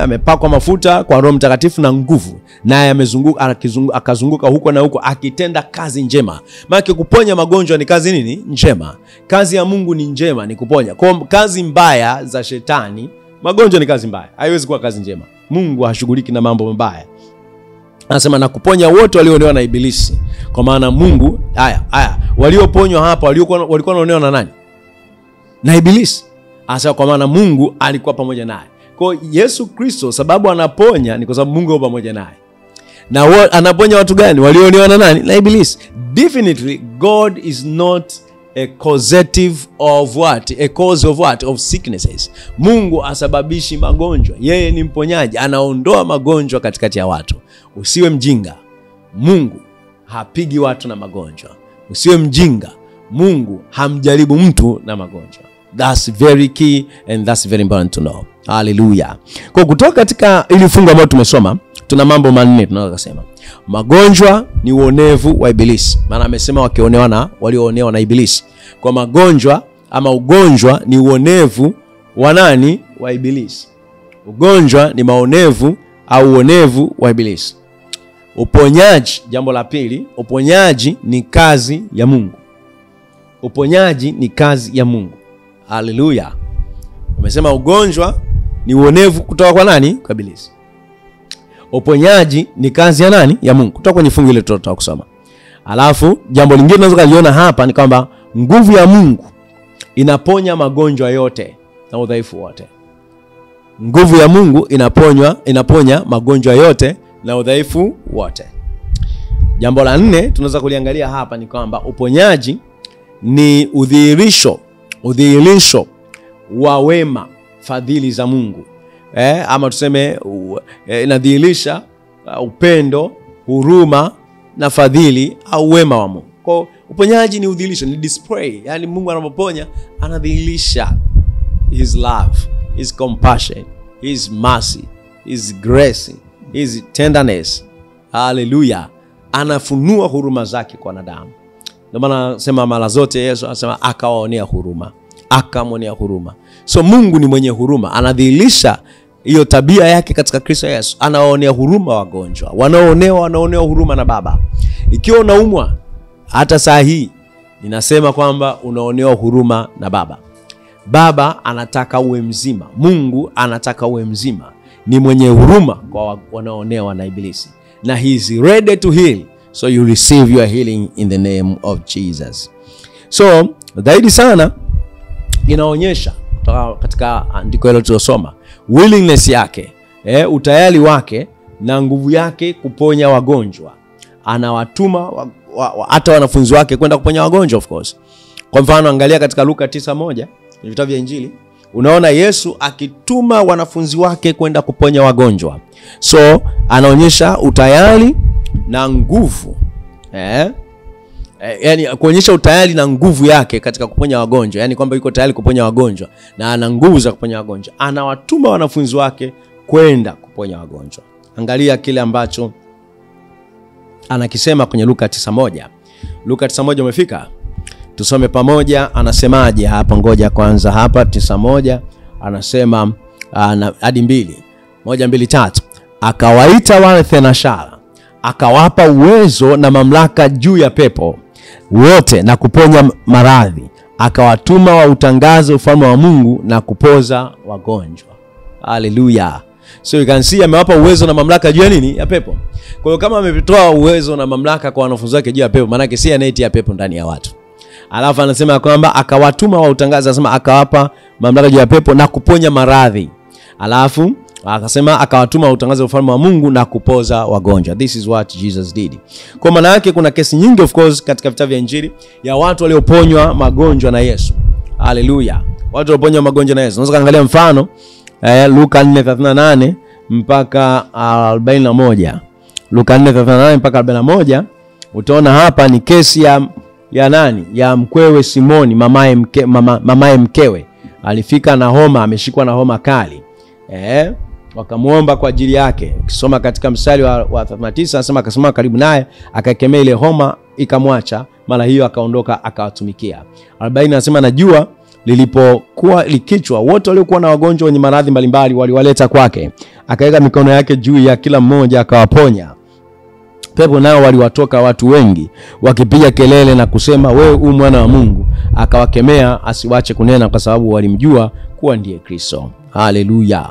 amepakwa mafuta kwa Roho Mtakatifu na nguvu, naye amezunguka, akazunguka huko na huko akitenda kazi njema. Maana kuponya magonjwa ni kazi nini? Njema. Kazi ya Mungu ni njema, ni kuponya. Kwa kazi mbaya za shetani, magonjwa ni kazi mbaya. Haiwezi kuwa kazi njema. Mungu hashughuliki na mambo mabaya. Anasema na kuponya wote walioonewa na Ibilisi, kwa maana Mungu, haya walioponywa hapa walikuwa wanaonewa na nani? Na Ibilisi. Asa kwa maana Mungu alikuwa pamoja naye. Kwa Yesu Kristo sababu anaponya ni kwa sababu Mungu yupo pamoja naye. Na anaponya watu gani? Walioonewa na nani? Na Ibilisi. Definitely God is not a causative of what? A cause of what? Of sicknesses. Mungu asababishi magonjwa. Yeye ni mponyaji, anaondoa magonjwa katikati ya watu. Usiwe mjinga. Mungu hapigi watu na magonjwa. Usiwe mjinga. Mungu hamjaribu mtu na magonjwa. That's very key and that's very important to know. Hallelujah. Kwa kutoka katika ili fungu ambalo tumesoma, tuna mambo manne tunaweza kusema. Magonjwa ni uonevu wa Ibilisi. Maana amesema wakionewa na walioonewa na Ibilisi. Kwa magonjwa ama ugonjwa ni uonevu wa nani? Wa Ibilisi. Ugonjwa ni maonevu au uonevu wa Ibilisi. Uponyaji, jambo la pili, uponyaji ni kazi ya Mungu. Uponyaji ni kazi ya Mungu. Hallelujah. Umesema ugonjwa ni uonevu kutoka kwa nani? Kwa Ibilisi. Uponyaji ni kazi ya nani? Ya Mungu. Kutoka kwenye fungu ile tutataka kusoma. Alafu jambo lingine tunaweza kuliona hapa ni kwamba nguvu ya Mungu inaponya magonjwa yote na udhaifu wote. Nguvu ya Mungu inaponya magonjwa yote na udhaifu wote. Jambo la nne tunaweza kuliangalia hapa ni kwamba uponyaji ni udhihirisho wa wema, fadhili za Mungu. Ama tuseme inadhihirisha upendo, huruma na fadhili au wema wa Mungu. Kwa uponyaji ni udhihirisho, ni display. Yaani Mungu anapoponya anadhihirisha his love, his compassion, his mercy, his grace, his tenderness. Hallelujah. Anafunua huruma zake kwa wanadamu. Ndio maana anasema mara zote Yesu anasema akawaonea huruma, akamwonea huruma. So Mungu ni mwenye huruma, anadhihirisha hiyo tabia yake katika Kristo Yesu. Anawaonea huruma wagonjwa, wanaoonewa wanaonewa huruma na Baba. Ikiwa unaumwa hata saa hii, ninasema kwamba unaonewa huruma na Baba. Baba anataka uwe mzima. Mungu anataka uwe mzima. Ni mwenye huruma kwa wanaoonewa na Ibilisi. Na he is ready to heal. So you receive your healing in the name of Jesus. So zaidi sana inaonyesha katika andiko hilo tulilosoma willingness yake, utayari wake na nguvu yake kuponya wagonjwa. Anawatuma hata wanafunzi wake kwenda kuponya wagonjwa, of course. Kwa mfano angalia katika Luka 9:1 kwenye vitabu vya Injili, unaona Yesu akituma wanafunzi wake kwenda kuponya wagonjwa. So anaonyesha utayari na nguvu, yani kuonyesha utayari na nguvu yake katika kuponya wagonjwa, yani kwamba yuko tayari kuponya wagonjwa na ana nguvu za kuponya wagonjwa. Anawatuma wanafunzi wake kwenda kuponya wagonjwa. Angalia kile ambacho anakisema kwenye Luka 9:1. Luka 9:1 umefika? Tusome pamoja, anasemaje hapa? Ngoja kwanza hapa 9:1 anasema hadi 2. 1, 2, 3. Akawaita wale thenashara, akawapa uwezo na mamlaka juu ya pepo wote na kuponya maradhi. Akawatuma wautangaze ufalme wa Mungu na kupoza wagonjwa. Haleluya. So you can see amewapa uwezo na mamlaka juu ya nini? Ya pepo. Kwa hiyo kama ametoa uwezo na mamlaka kwa wanafunzi wake juu ya pepo, maana yake si anayetia pepo ndani ya watu. Alafu anasema kwamba akawatuma wautangaze, anasema akawapa mamlaka juu ya pepo na kuponya maradhi. Alafu akasema akawatuma utangaze ufalme wa Mungu na kupoza wagonjwa. This is what Jesus did. Kwa maana yake kuna kesi nyingi of course katika vitabu vya Injili ya watu walioponywa magonjwa na Yesu. Haleluya. Watu walioponywa magonjwa na Yesu. Unaweza kuangalia mfano Luka 4:38 mpaka 41. Luka 4:38 mpaka 41 utaona hapa ni kesi ya nani? Ya mkwewe Simoni, mamaye mkewe. Alifika na homa, ameshikwa na homa kali. Wakamuomba kwa ajili yake. Ukisoma katika mstari wa 39 anasema akasimama karibu naye, akaikemea ile homa ikamwacha, mara hiyo akaondoka akawatumikia. 40 anasema na jua lilipokuwa likichwa, wote waliokuwa na wagonjwa wenye maradhi mbalimbali waliwaleta kwake. Akaweka mikono yake juu ya kila mmoja akawaponya. Pepo nao waliwatoka watu wengi wakipiga kelele na kusema, wewe u mwana wa Mungu. Akawakemea asiwache kunena, kwa sababu walimjua kuwa ndiye Kristo. Haleluya.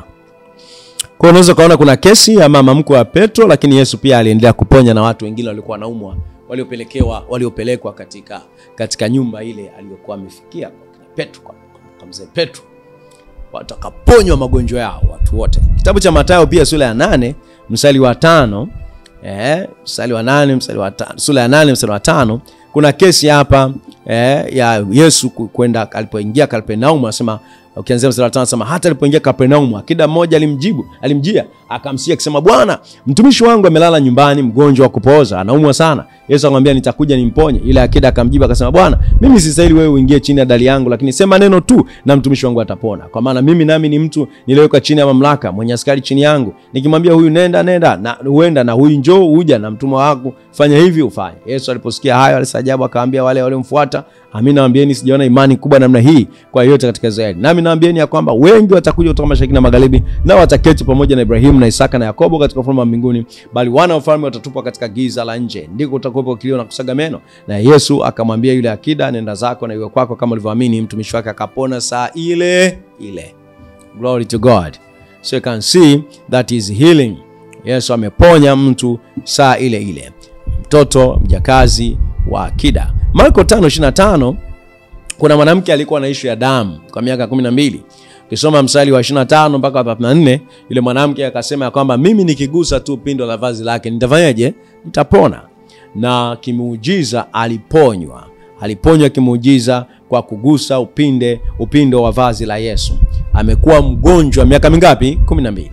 Kwa unaweza kuona kuna kesi ya mama mkwe wa Petro, lakini Yesu pia aliendelea kuponya na watu wengine walikuwa wanaumwa, waliopelekwa katika nyumba ile aliyokuwa amefikia kwa Petro, kwa mzee Petro. Watu wakaponywa magonjwa yao, watu wote. Kitabu cha Mathayo pia sura ya 8 mstari wa 5, mstari wa 8 mstari wa 5, sura ya 8 mstari wa 5, kuna kesi hapa ya Yesu kwenda alipoingia Kapernaum. Anasema ukianzia mstari wa 5 anasema hata alipoingia Kapernaum akida mmoja alimjia akamsikia akisema, Bwana, mtumishi wangu amelala nyumbani mgonjwa wa kupooza, anaumwa sana. Yesu akamwambia, nitakuja nimponye. Ile akida akamjibu akasema, Bwana, mimi sistahili wewe uingie chini ya dari yangu, lakini sema neno tu na mtumishi wangu atapona. Kwa maana mimi nami ni mtu niliyewekwa chini ya mamlaka, mwenye askari chini yangu. Nikimwambia huyu nenda, nenda, na huenda, na huyu njoo, huja, na mtumwa wangu fanya hivi, ufanye. Yesu aliposikia hayo alistaajabu, akaambia wale waliomfuata, amini nawaambieni, sijaona imani kubwa namna hii kwa yeyote katika Israeli. Nami nawaambieni ya kwamba wengi watakuja kutoka mashariki na magharibi, na wataketi pamoja na Ibrahimu na Isaka na Yakobo katika ufalme wa mbinguni, bali wana wa ufalme watatupwa katika giza la nje, ndiko kutakuwepo kilio na kusaga meno. Na Yesu akamwambia yule akida, nenda zako na iwe kwako kama ulivyoamini. Mtumishi wake akapona saa ile ile. Glory to God. So you can see that is healing. Yesu ameponya mtu saa ile ile, mtoto mjakazi wa akida. Marko 5:25 kuna mwanamke alikuwa na ishu ya damu kwa miaka 12. Ukisoma mstari wa 25 mpaka 34, yule mwanamke akasema kwamba mimi nikigusa tu pindo la vazi lake nitafanyaje? Nitapona. Na kimuujiza aliponywa. Aliponywa kimuujiza kwa kugusa upindo wa vazi la Yesu. Amekuwa mgonjwa miaka mingapi? 12.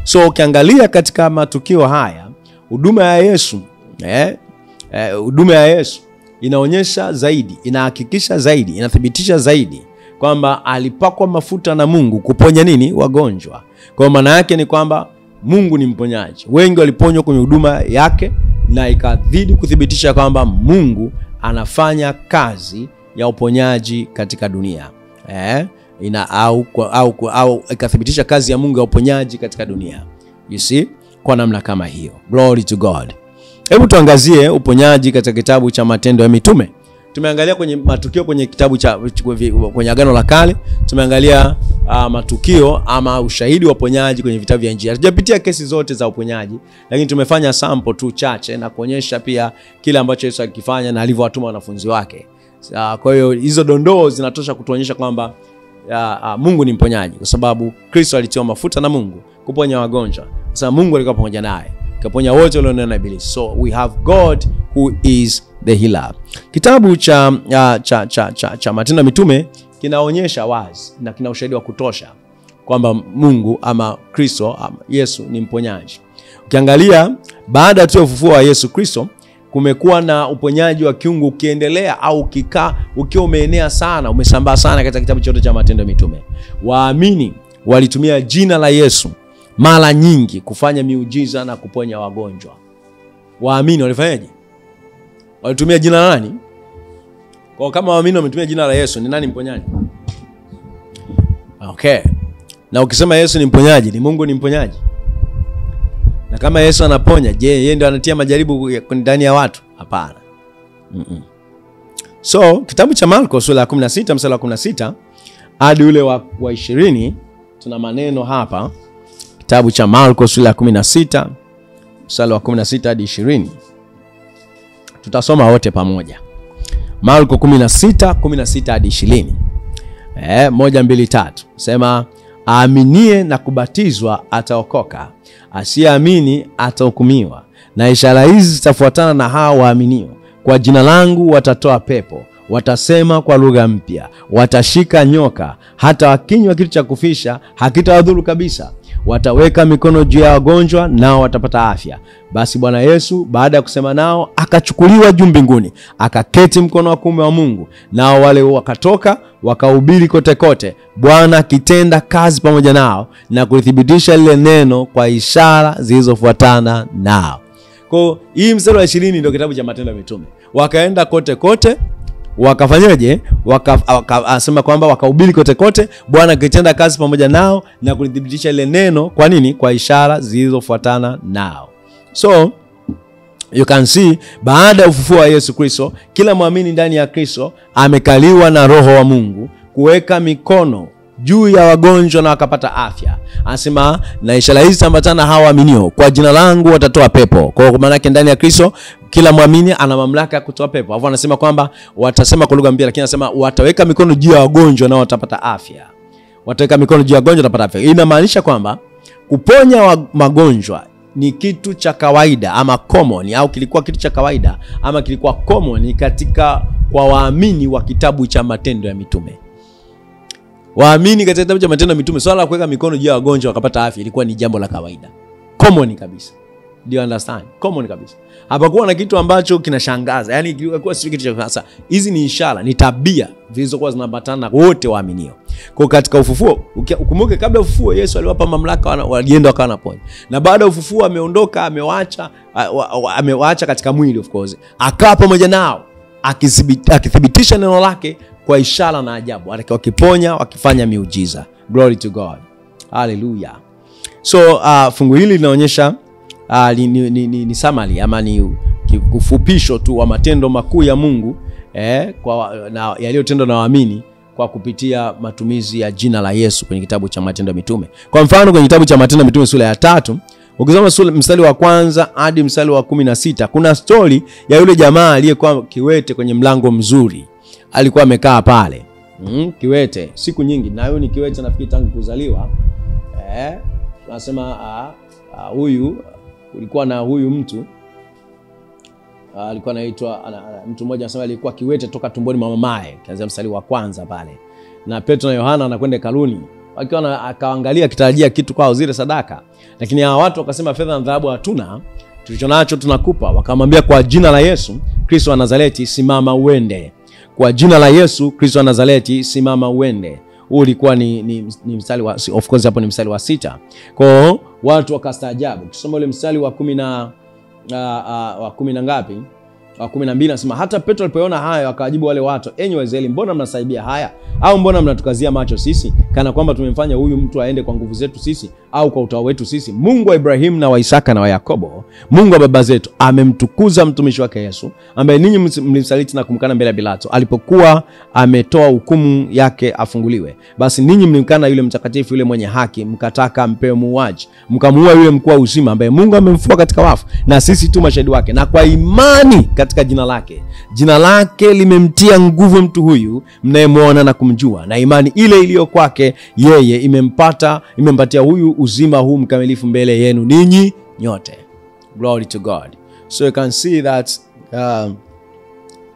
So ukiangalia katika matukio haya, huduma ya Yesu, huduma ya Yesu inaonyesha zaidi, inahakikisha zaidi, inathibitisha zaidi kwamba alipakwa mafuta na Mungu kuponya nini? Wagonjwa. Kwa maana yake ni kwamba Mungu ni mponyaji. Wengi waliponywa kwenye huduma yake, na ikadhidi kuthibitisha kwamba Mungu anafanya kazi ya uponyaji katika dunia. Au ikathibitisha kazi ya Mungu ya uponyaji katika dunia. You see? Kwa namna kama hiyo. Glory to God. Hebu tuangazie uponyaji katika kitabu cha Matendo ya Mitume. Tumeangalia kwenye matukio kwenye kitabu cha kwenye Agano la Kale, tumeangalia matukio ama ushahidi wa uponyaji kwenye vitabu vya Injili. Hatujapitia kesi zote za uponyaji, lakini tumefanya sample tu chache na kuonyesha pia kile ambacho Yesu alikifanya na alivyowatuma wanafunzi wake. Kwa hiyo hizo dondoo zinatosha kutuonyesha kwamba Mungu ni mponyaji, kwa sababu Kristo alitiwa mafuta na Mungu kuponya wagonjwa. Kwa sababu Mungu alikuwa pamoja naye, kaponya wote walionena na Ibilisi. So we have God who is the healer. Kitabu cha Matendo ya Mitume kinaonyesha wazi na kina ushahidi wa kutosha kwamba Mungu ama Kristo ama Yesu ni mponyaji. Ukiangalia baada tu ya ufufuo wa Yesu Kristo, kumekuwa na uponyaji wa kiungu ukiendelea au ukikaa ukiwa umeenea sana, umesambaa sana katika kitabu chote cha Matendo ya Mitume. Waamini walitumia jina la Yesu mara nyingi kufanya miujiza na kuponya wagonjwa. Waamini walifanyaje? Walitumia jina la nani? Kwa kama waamini wametumia jina la Yesu, ni nani mponyaji? Okay. Na ukisema Yesu ni mponyaji, ni Mungu ni mponyaji? Na kama Yesu anaponya, je, yeye ndio anatia majaribu ndani ya watu? Hapana. So, kitabu cha Marko sura ya 16 mstari wa 16 hadi ule wa 20 tuna maneno hapa. Kitabu cha Marko sura ya 16 mstari wa 16 hadi 20. Tutasoma wote pamoja. Marko 16 16 hadi 20. 1 2 3. Sema, aaminie na kubatizwa ataokoka, asiyeamini atahukumiwa. Na ishara hizi zitafuatana na hao waaminio: kwa jina langu watatoa pepo, watasema kwa lugha mpya, watashika nyoka, hata wakinywa kitu cha kufisha hakitawadhuru kabisa, wataweka mikono juu ya wagonjwa nao watapata afya. Basi Bwana Yesu baada ya kusema nao akachukuliwa juu mbinguni, akaketi mkono wa kuume wa Mungu. Nao wale wakatoka wakahubiri kote kote, Bwana akitenda kazi pamoja nao na kulithibitisha lile neno kwa ishara zilizofuatana nao. Kwa hii mstari wa 20 ndio kitabu cha Matendo ya Mitume. Wakaenda kote kote, wakafanyaje? Wakasema kwamba wakahubiri kote kote, Bwana akitenda kazi pamoja nao na kulithibitisha ile neno. Kwa nini? Kwa ishara zilizofuatana nao. So you can see, baada ya ufufuo wa Yesu Kristo, kila muamini ndani ya Kristo amekaliwa na Roho wa Mungu kuweka mikono juu ya wagonjwa na wakapata afya. Anasema, na ishara hizi zitaambatana hawa waaminio, kwa jina langu watatoa pepo. Kwa maana yake ndani ya Kristo kila muamini ana mamlaka ya kutoa pepo. Alafu anasema kwamba watasema kwa lugha mpya, lakini anasema wataweka mikono juu ya wagonjwa na watapata afya. Wataweka mikono juu ya wagonjwa watapata afya. Inamaanisha kwamba kuponya magonjwa ni kitu cha kawaida ama common, au kilikuwa kitu cha kawaida ama kilikuwa common katika kwa waamini wa kitabu cha Matendo ya Mitume. Waamini katika kitabu cha Matendo ya Mitume, swala la kuweka mikono juu ya wagonjwa wakapata afya ilikuwa ni jambo la kawaida, common kabisa. Do you understand? Common kabisa. Hapakuwa na kitu ambacho kinashangaza. Yaani kilikuwa sio kitu cha sasa. Hizi ni ishara, ni tabia zilizokuwa zinaambatana wote waaminio. Kwa katika ufufuo, ukumbuke kabla ya ufufuo Yesu aliwapa mamlaka, walienda wakawa wanaponya. Na baada ya ufufuo ameondoka, amewaacha katika mwili of course. Akaa pamoja nao akithibitisha neno lake kwa ishara na ajabu, wakiponya, wakifanya miujiza. Glory to God. Hallelujah. So fungu hili linaonyesha ni summary ama ni kufupisho tu wa matendo makuu ya Mungu na yaliyotendwa na waamini kwa kupitia matumizi ya jina la Yesu kwenye kitabu cha Matendo ya Mitume. Kwa mfano kwenye kitabu cha Matendo ya Mitume sura ya 3, ukisoma mstari wa kwanza hadi mstari wa 16, kuna story ya yule jamaa aliyekuwa kiwete kwenye mlango mzuri. Alikuwa amekaa pale. Kiwete siku nyingi, na huyu ni kiwete nafikiri tangu kuzaliwa. Tunasema huyu kulikuwa na huyu mtu alikuwa anaitwa mtu mmoja anasema alikuwa kiwete toka tumboni mwa mamaye, kianzia mstari wa kwanza pale. Na Petro na Yohana anakwenda hekaluni, wakiwa akaangalia kitarajia kitu kwao zile sadaka, lakini hawa watu wakasema fedha na dhahabu hatuna, tulichonacho tunakupa. Wakamwambia, kwa jina la Yesu Kristo wa Nazareti simama uende. Kwa jina la Yesu Kristo wa Nazareti simama uende. Huu ulikuwa ni mstari wa, of course hapo ni mstari wa 6. Kwa watu wakastaajabu. Ukisoma ule mstari wa 10 na wa 10 na ngapi? Wa 12 anasema, hata Petro alipoona hayo akawajibu wale watu, enyi Waisraeli, mbona mnasaibia haya? Au mbona mnatukazia macho sisi, kana kwamba tumemfanya huyu mtu aende kwa nguvu zetu sisi au kwa utawa wetu sisi? Mungu wa Ibrahimu na wa Isaka na wa Yakobo, Mungu wa baba zetu, amemtukuza mtumishi wake Yesu, ambaye ninyi mlimsaliti na kumkana mbele ya Pilato alipokuwa ametoa hukumu yake afunguliwe. Basi ninyi mlimkana yule mtakatifu, yule mwenye haki, mkataka mpewe muuaji, mkamuua yule mkuu wa uzima, ambaye Mungu amemfufua katika wafu, na sisi tu mashahidi wake. Na kwa imani katika jina lake, jina lake limemtia nguvu mtu huyu mnayemwona na kumjua, na imani ile iliyo kwake yeye imempatia huyu uzima huu mkamilifu mbele yenu ninyi nyote. Glory to God. So you can see that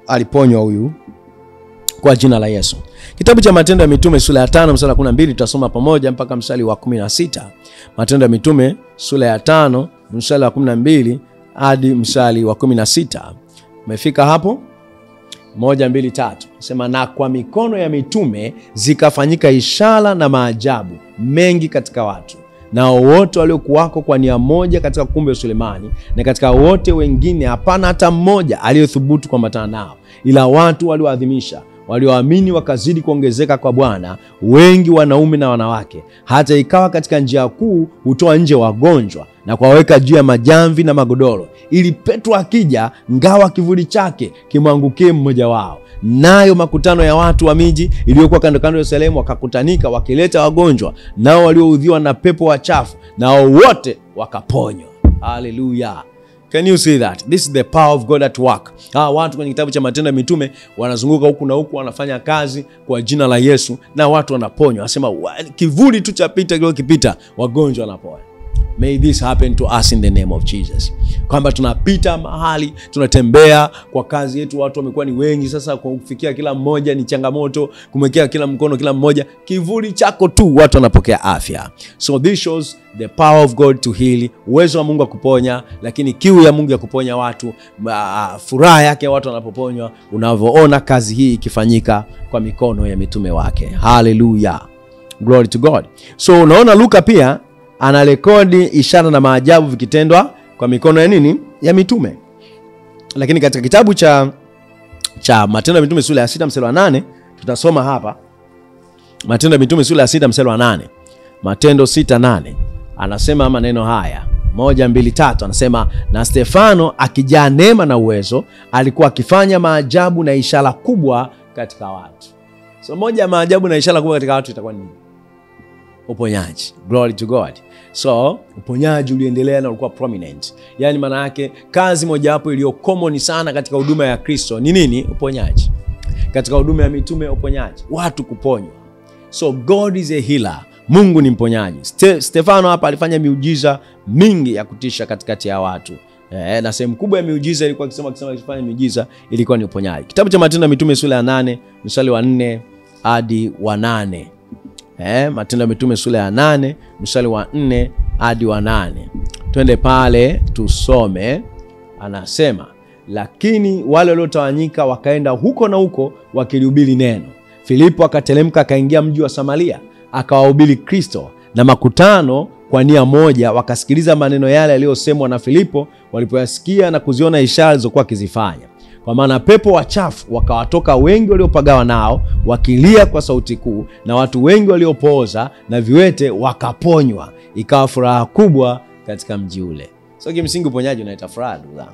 aliponywa huyu kwa jina la Yesu. Kitabu cha Matendo ya Mitume sura ya 5 mstari wa 12 tutasoma pamoja mpaka mstari wa 16. Matendo ya Mitume sura ya 5 mstari wa 12 hadi mstari wa 16. Umefika hapo? 1 2 3. Sema, na kwa mikono ya mitume zikafanyika ishara na maajabu mengi katika watu, na wote waliokuwako kwa nia moja katika ukumbi wa Sulemani, na katika wote wengine hapana hata mmoja aliyethubutu kuambatana nao, ila watu walioadhimisha Walioamini wakazidi kuongezeka kwa Bwana, wengi wanaume na wanawake, hata ikawa katika njia kuu hutoa nje wagonjwa na kuwaweka juu ya majamvi na magodoro, ili Petro akija, ngawa kivuli chake kimwangukie mmoja wao. Nayo makutano ya watu wa miji iliyokuwa kando kando ya Yerusalemu wakakutanika, wakileta wagonjwa nao walioudhiwa na pepo wachafu, nao wote wakaponywa. Hallelujah. Can you see that? This is the power of God at work. Watu kwenye kitabu cha Matendo ya Mitume wanazunguka huku na huku, wanafanya kazi kwa jina la Yesu na watu wanaponywa. Anasema kivuli tu cha Pita kile kipita, wagonjwa wanaponywa. May this happen to us in the name of Jesus. Kwamba tunapita mahali, tunatembea kwa kazi yetu, watu wamekuwa ni wengi sasa, kwa kufikia kila mmoja ni changamoto, kumwekea kila mkono kila mmoja, kivuli chako tu watu wanapokea afya. So this shows the power of God to heal, uwezo wa Mungu wa kuponya, lakini kiu ya Mungu ya kuponya watu, furaha yake watu wanapoponywa, unavyoona kazi hii ikifanyika kwa mikono ya mitume wake. Hallelujah. Glory to God. So unaona Luka pia anarekodi ishara na maajabu vikitendwa kwa mikono ya nini? Ya mitume. Lakini katika kitabu cha Matendo ya Mitume sura ya 6 mstari wa 8 tutasoma hapa. Matendo ya Mitume sura ya 6 mstari wa 8. Matendo 6:8 anasema maneno haya. 1, 2, 3 anasema, na Stefano akijaa neema na uwezo alikuwa akifanya maajabu na ishara kubwa katika watu. So moja ya maajabu na ishara kubwa katika watu itakuwa ni nini? Uponyaji. Glory to God. So uponyaji uliendelea na ulikuwa prominent. Yani maana yake kazi mojawapo iliyo common sana katika huduma ya Kristo ni nini? Uponyaji. Katika huduma ya mitume, uponyaji, watu kuponywa. So God is a healer. Mungu ni mponyaji. Stefano hapa alifanya miujiza mingi ya kutisha katikati ya watu. Na sehemu kubwa ya miujiza ilikuwa akisema akifanya miujiza ilikuwa ni uponyaji. Kitabu cha Matendo ya Mitume sura ya 8 mstari wa 4 hadi wa 8. Matendo ya Mitume sura ya 8 mstari wa 4 hadi wa 8. Twende pale tusome. Anasema, lakini wale waliotawanyika wakaenda huko na huko wakilihubiri neno. Filipo akateremka akaingia mji wa Samaria, akawahubiri Kristo, na makutano kwa nia moja wakasikiliza maneno yale yaliyosemwa na Filipo, walipoyasikia na kuziona ishara alizokuwa akizifanya. Kwa maana pepo wachafu wakawatoka wengi waliopagawa nao, wakilia kwa sauti kuu, na watu wengi waliopooza na viwete wakaponywa. Ikawa furaha kubwa katika mji ule. So kimsingi uponyaji unaita furaha, ndugu zangu.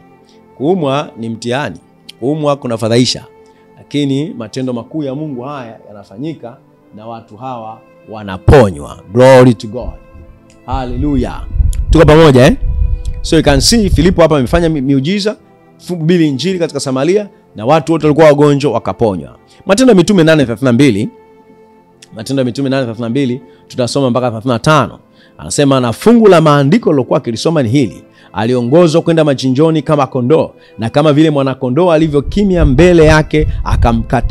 Kuumwa ni mtihani, kuumwa kunafadhaisha, lakini matendo makuu ya Mungu haya yanafanyika na watu hawa wanaponywa. Glory to God. Hallelujah. Tuko pamoja eh? So you can see Filipo hapa amefanya miujiza, kuhubiri injili katika Samaria, na watu wote walikuwa wagonjwa wakaponywa. Matendo ya Mitume 8:32. Matendo ya Mitume 8:32 tutasoma mpaka 35. Anasema, na fungu la maandiko lilokuwa akilisoma ni hili: aliongozwa kwenda machinjoni kama kondoo, na kama vile mwanakondoo alivyo kimya mbele yake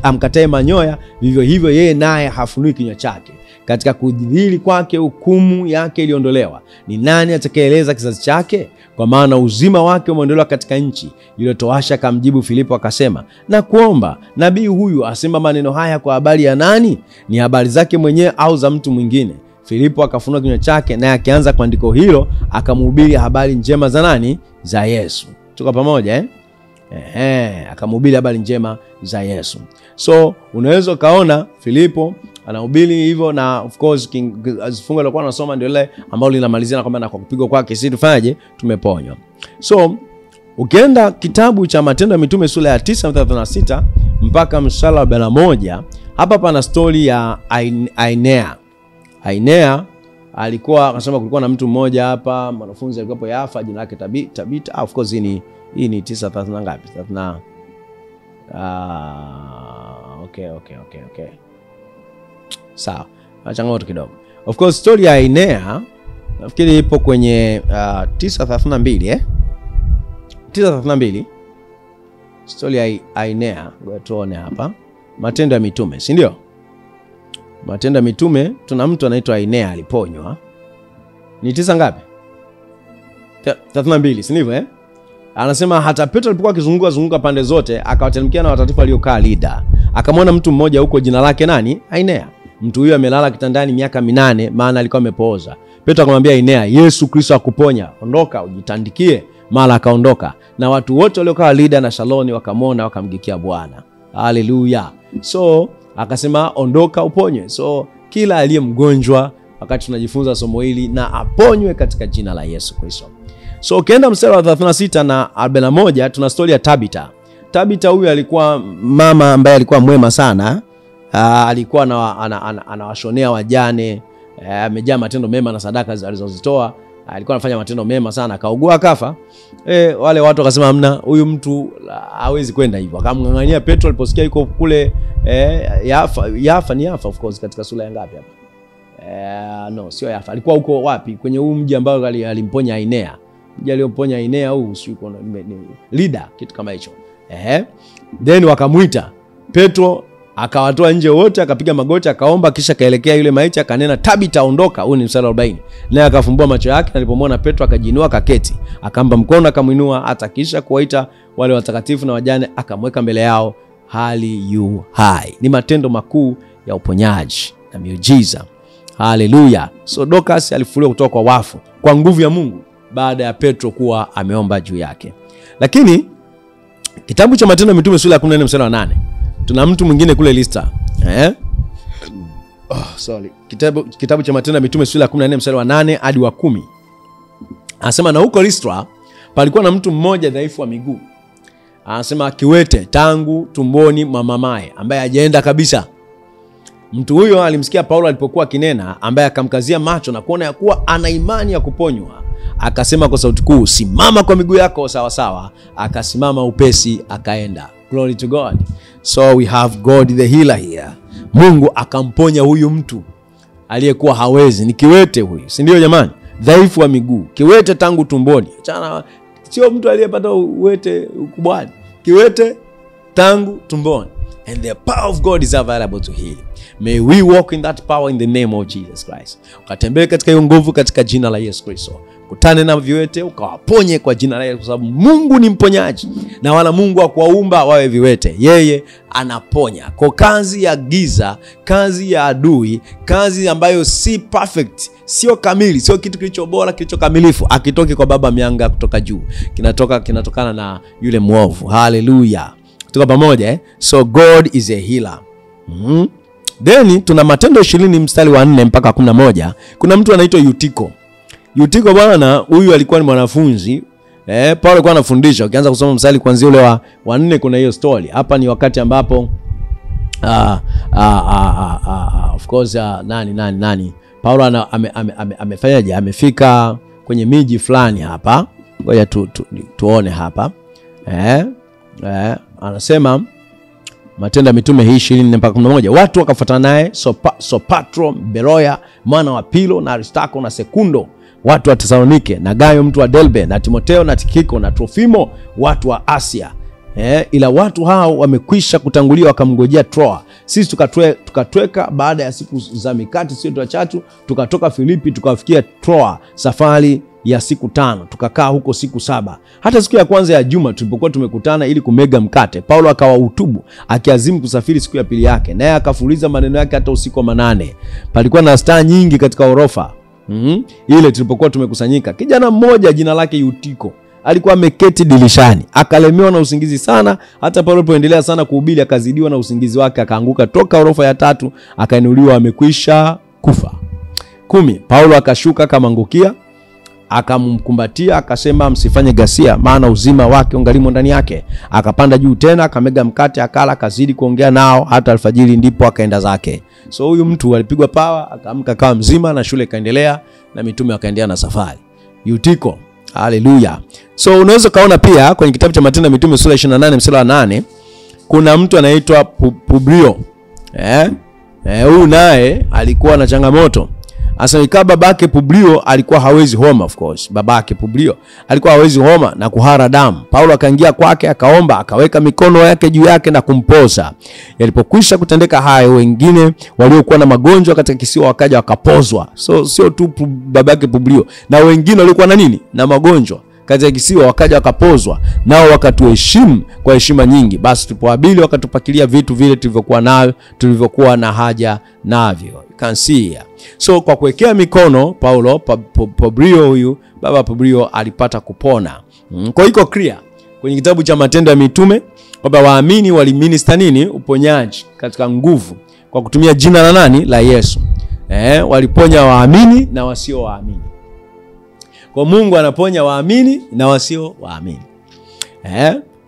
amkatae manyoya, vivyo hivyo yeye naye hafunui kinywa chake. Katika kudhihiri kwake hukumu yake iliondolewa. Ni nani atakayeeleza kizazi chake? Kwa maana uzima wake umeondolewa katika nchi. Yule toasha akamjibu Filipo akasema, na kuomba, nabii huyu asema maneno haya kwa habari ya nani? Ni habari zake mwenyewe au za mtu mwingine? Filipo akafunua kinywa chake, naye akianza kwa andiko hilo akamhubiri habari njema za nani? Za Yesu. Tuko pamoja eh? Akamhubiri habari njema za Yesu. So unaweza kaona Filipo anahubiri hivyo, na of course fungu alikuwa anasoma ndio ile ambalo linamalizia na kwamba na kwa kupigwa kwake sisi tufanyaje? Tumeponywa. So ukienda kitabu cha Matendo ya Mitume sura ya 9:36 mpaka mstari wa 41, hapa pana story ya Ainea. Ainea alikuwa akasema kulikuwa na mtu mmoja hapa, mwanafunzi alikuwa hapo Yafa, jina lake Tabita. Of course hii ni 9:30 ngapi? 30. Okay. Sawa. Changamoto kidogo. Of course story ya Ainea nafikiri ipo kwenye 9:32 eh? 9:32. Story ya Ainea, ngoja tuone hapa. Matendo ya Mitume, si ndio? Matendo ya Mitume tuna mtu anaitwa Ainea aliponywa. Ni 9 ngapi? 32, si ndivyo eh? Anasema hata Petro alipokuwa akizunguka zunguka pande zote, akawateremkia na watakatifu waliokaa Lida. Akamwona mtu mmoja huko jina lake nani? Ainea. Mtu huyo amelala kitandani miaka 8, maana alikuwa amepooza. Petro akamwambia Ainea, Yesu Kristo akuponya, ondoka ujitandikie. Mara akaondoka, na watu wote waliokaa Lida na Shaloni wakamwona wakamgikia Bwana. Haleluya. So akasema ondoka uponywe. So kila aliye mgonjwa wakati tunajifunza somo hili na aponywe katika jina la Yesu Kristo. So ukienda mstari wa 36 na 41 tuna story ya Tabitha. Tabitha huyu alikuwa mama ambaye alikuwa mwema sana. Alikuwa anawashonea wajane, amejaa matendo mema na sadaka alizozitoa. Alikuwa anafanya matendo mema sana, akaugua akafa. Wale watu wakasema hamna, huyu mtu hawezi kwenda hivyo. Akamngangania Petro aliposikia yuko kule Yafa, ni Yafa of course, katika sura ya ngapi hapa? No, sio Yafa. Alikuwa huko wapi? Kwenye huu mji ambao alimponya Ainea. Mji aliyomponya Ainea huu sio Lida, kitu kama hicho. Then wakamuita Petro, akawatoa nje wote, akapiga magoti, akaomba, kisha kaelekea yule maiti akanena, Tabitha ondoka. Huu ni mstari wa 40. Naye akafumbua macho yake, na alipomwona Petro akajiinua akaketi. Akampa mkono akamuinua, hata kisha kuwaita wale watakatifu na wajane akamweka mbele yao hali yu hai. Ni matendo makuu ya uponyaji na miujiza. Haleluya. So Dorcas alifufuliwa kutoka kwa wafu kwa nguvu ya Mungu baada ya Petro kuwa ameomba juu yake. Lakini kitabu cha Matendo ya Mitume sura ya 14 mstari wa 8 tuna mtu mwingine kule Listra. Kitabu cha Matendo ya Mitume sura ya 14 mstari wa 8 hadi wa 10. Anasema na huko Listra palikuwa na mtu mmoja dhaifu wa miguu. Anasema kiwete tangu tumboni mwa mamaye, ambaye hajaenda kabisa. Mtu huyo alimsikia Paulo alipokuwa akinena, ambaye akamkazia macho na kuona ya kuwa ana imani ya kuponywa. Akasema kwa sauti kuu, simama kwa miguu yako sawa sawa. Akasimama upesi akaenda. Glory to God. So we have God the healer here. Mungu akamponya huyu mtu aliyekuwa hawezi. Ni kiwete huyu, si ndio jamani? Dhaifu wa miguu, kiwete tangu tumboni. Achana, sio mtu aliyepata uwete ukubwani. Kiwete tangu tumboni. And the power of God is available to heal. May we walk in that power in the name of Jesus Christ. Ukatembee katika hiyo nguvu katika jina la Yesu Kristo. Kutane na viwete ukawaponye kwa jina la Yesu, kwa sababu Mungu ni mponyaji na wala Mungu hakuwaumba wawe viwete. Yeye anaponya. Kwa kazi ya giza, kazi ya adui, kazi ambayo si perfect, sio kamili, sio kitu kilicho bora, kilicho kamilifu, akitoki kwa Baba mianga kutoka juu. Kinatokana na yule mwovu. Hallelujah. Tuko pamoja eh? So God is a healer. Then tuna Matendo 20 mstari wa 4 mpaka 11. Kuna mtu anaitwa Yutiko. Yutiko bwana, huyu alikuwa ni mwanafunzi. Paulo alikuwa anafundisha. Ukianza kusoma mstari kuanzia ule wa 4 kuna hiyo story. Hapa ni wakati ambapo of course nani Paulo amefanyaje? Amefika kwenye miji fulani hapa. Ngoja tuone hapa. Anasema Matendo ya Mitume hii 20 mpaka 11. Watu wakafuatana naye Sopatro, Beroya, mwana wa Pilo, na Aristarko na Sekundo, watu wa Tesalonike, na Gayo mtu wa Delbe, na Timoteo na Tikiko na Trofimo, watu wa Asia. Ila watu hao wamekwisha kutangulia wakamngojea Troa. Sisi tukatweka baada ya siku za mikate sio chatu, tukatoka Filipi tukafikia Troa, safari ya siku 5, tukakaa huko siku 7. Hata siku ya kwanza ya juma tulipokuwa tumekutana ili kumega mkate, Paulo akawahutubu akiazimu kusafiri siku ya pili yake, naye akafuliza maneno yake hata usiku wa manane. Palikuwa na staa nyingi katika orofa ile tulipokuwa tumekusanyika. Kijana mmoja jina lake Yutiko alikuwa ameketi dirishani, akalemewa na usingizi sana. Hata Paulo alipoendelea sana kuhubiri akazidiwa na usingizi wake, akaanguka toka orofa ya 3, akainuliwa amekwisha kufa. 10. Paulo akashuka akamwangukia, akamkumbatia, akasema msifanye ghasia, maana uzima wake ungalimo ndani yake. Akapanda juu tena, akamega mkate, akala, akazidi kuongea nao hata alfajiri, ndipo akaenda zake. So huyu mtu alipigwa pawa, akaamka kama mzima, na shule ikaendelea na mitume wakaendelea na safari. Yutiko. Haleluya. So unaweza kaona pia kwenye kitabu cha Matendo ya Mitume sura 28 mstari wa 8 kuna mtu anaitwa Publio. Huyu naye alikuwa na changamoto. Asa ikawa babake Publio alikuwa hawezi homa, of course. Babake Publio alikuwa hawezi homa na kuhara damu. Paulo akaingia kwake akaomba, akaweka mikono yake juu yake na kumpoza. Yalipokwisha kutendeka hayo, wengine waliokuwa na magonjwa katika kisiwa wakaja wakapozwa. So sio tu babake Publio, na wengine waliokuwa na nini? Na magonjwa katika kisiwa wakaja wakapozwa, nao wakatuheshimu kwa heshima nyingi. Basi tulipoabili wakatupakilia vitu vile tulivyokuwa nayo, tulivyokuwa na haja navyo. You can see here. So kwa kuwekea mikono Paulo, Publio huyu, baba Publio alipata kupona. Kwa iko clear. kwenye kitabu cha Matendo ya Mitume kwamba waamini waliminister nini? Uponyaji katika nguvu kwa kutumia jina la nani? La Yesu. Waliponya waamini na wasio waamini. Kwa Mungu anaponya waamini na wasio waamini.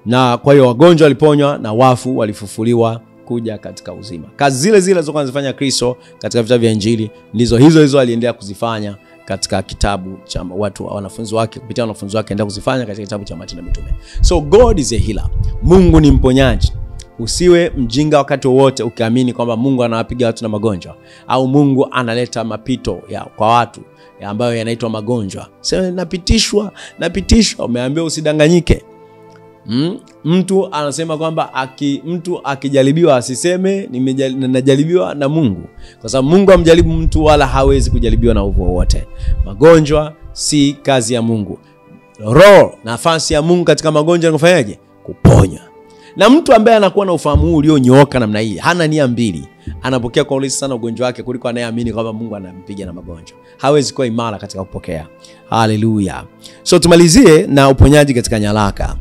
Na kwa hiyo wagonjwa waliponywa na wafu walifufuliwa kuja katika uzima. Kazi zile zile alizokuwa anazifanya Kristo katika vitabu vya Injili ndizo hizo hizo aliendelea kuzifanya katika kitabu cha watu wanafunzi wake, kupitia wanafunzi wake endelea kuzifanya katika kitabu cha Matendo ya Mitume. So God is a healer. Mungu ni mponyaji. Usiwe mjinga wakati wowote ukiamini kwamba Mungu anawapiga watu na magonjwa au Mungu analeta mapito ya kwa watu ya ambayo yanaitwa magonjwa. Sema napitishwa, napitishwa. Umeambiwa usidanganyike. Mtu anasema kwamba mtu akijaribiwa asiseme najaribiwa na Mungu, kwa sababu Mungu hamjaribu mtu wala hawezi kujaribiwa na uovu wowote. Magonjwa si kazi ya Mungu. Roho, nafasi ya Mungu katika magonjwa ni kufanyaje? Kuponya. Na mtu ambaye anakuwa na ufahamu huu ulionyooka namna hii, hana nia mbili, anapokea kwa urahisi sana ugonjwa wake kuliko anayeamini kwamba Mungu anampiga na magonjwa. Hawezi kuwa imara katika kupokea. Haleluya. So tumalizie na uponyaji katika nyaraka.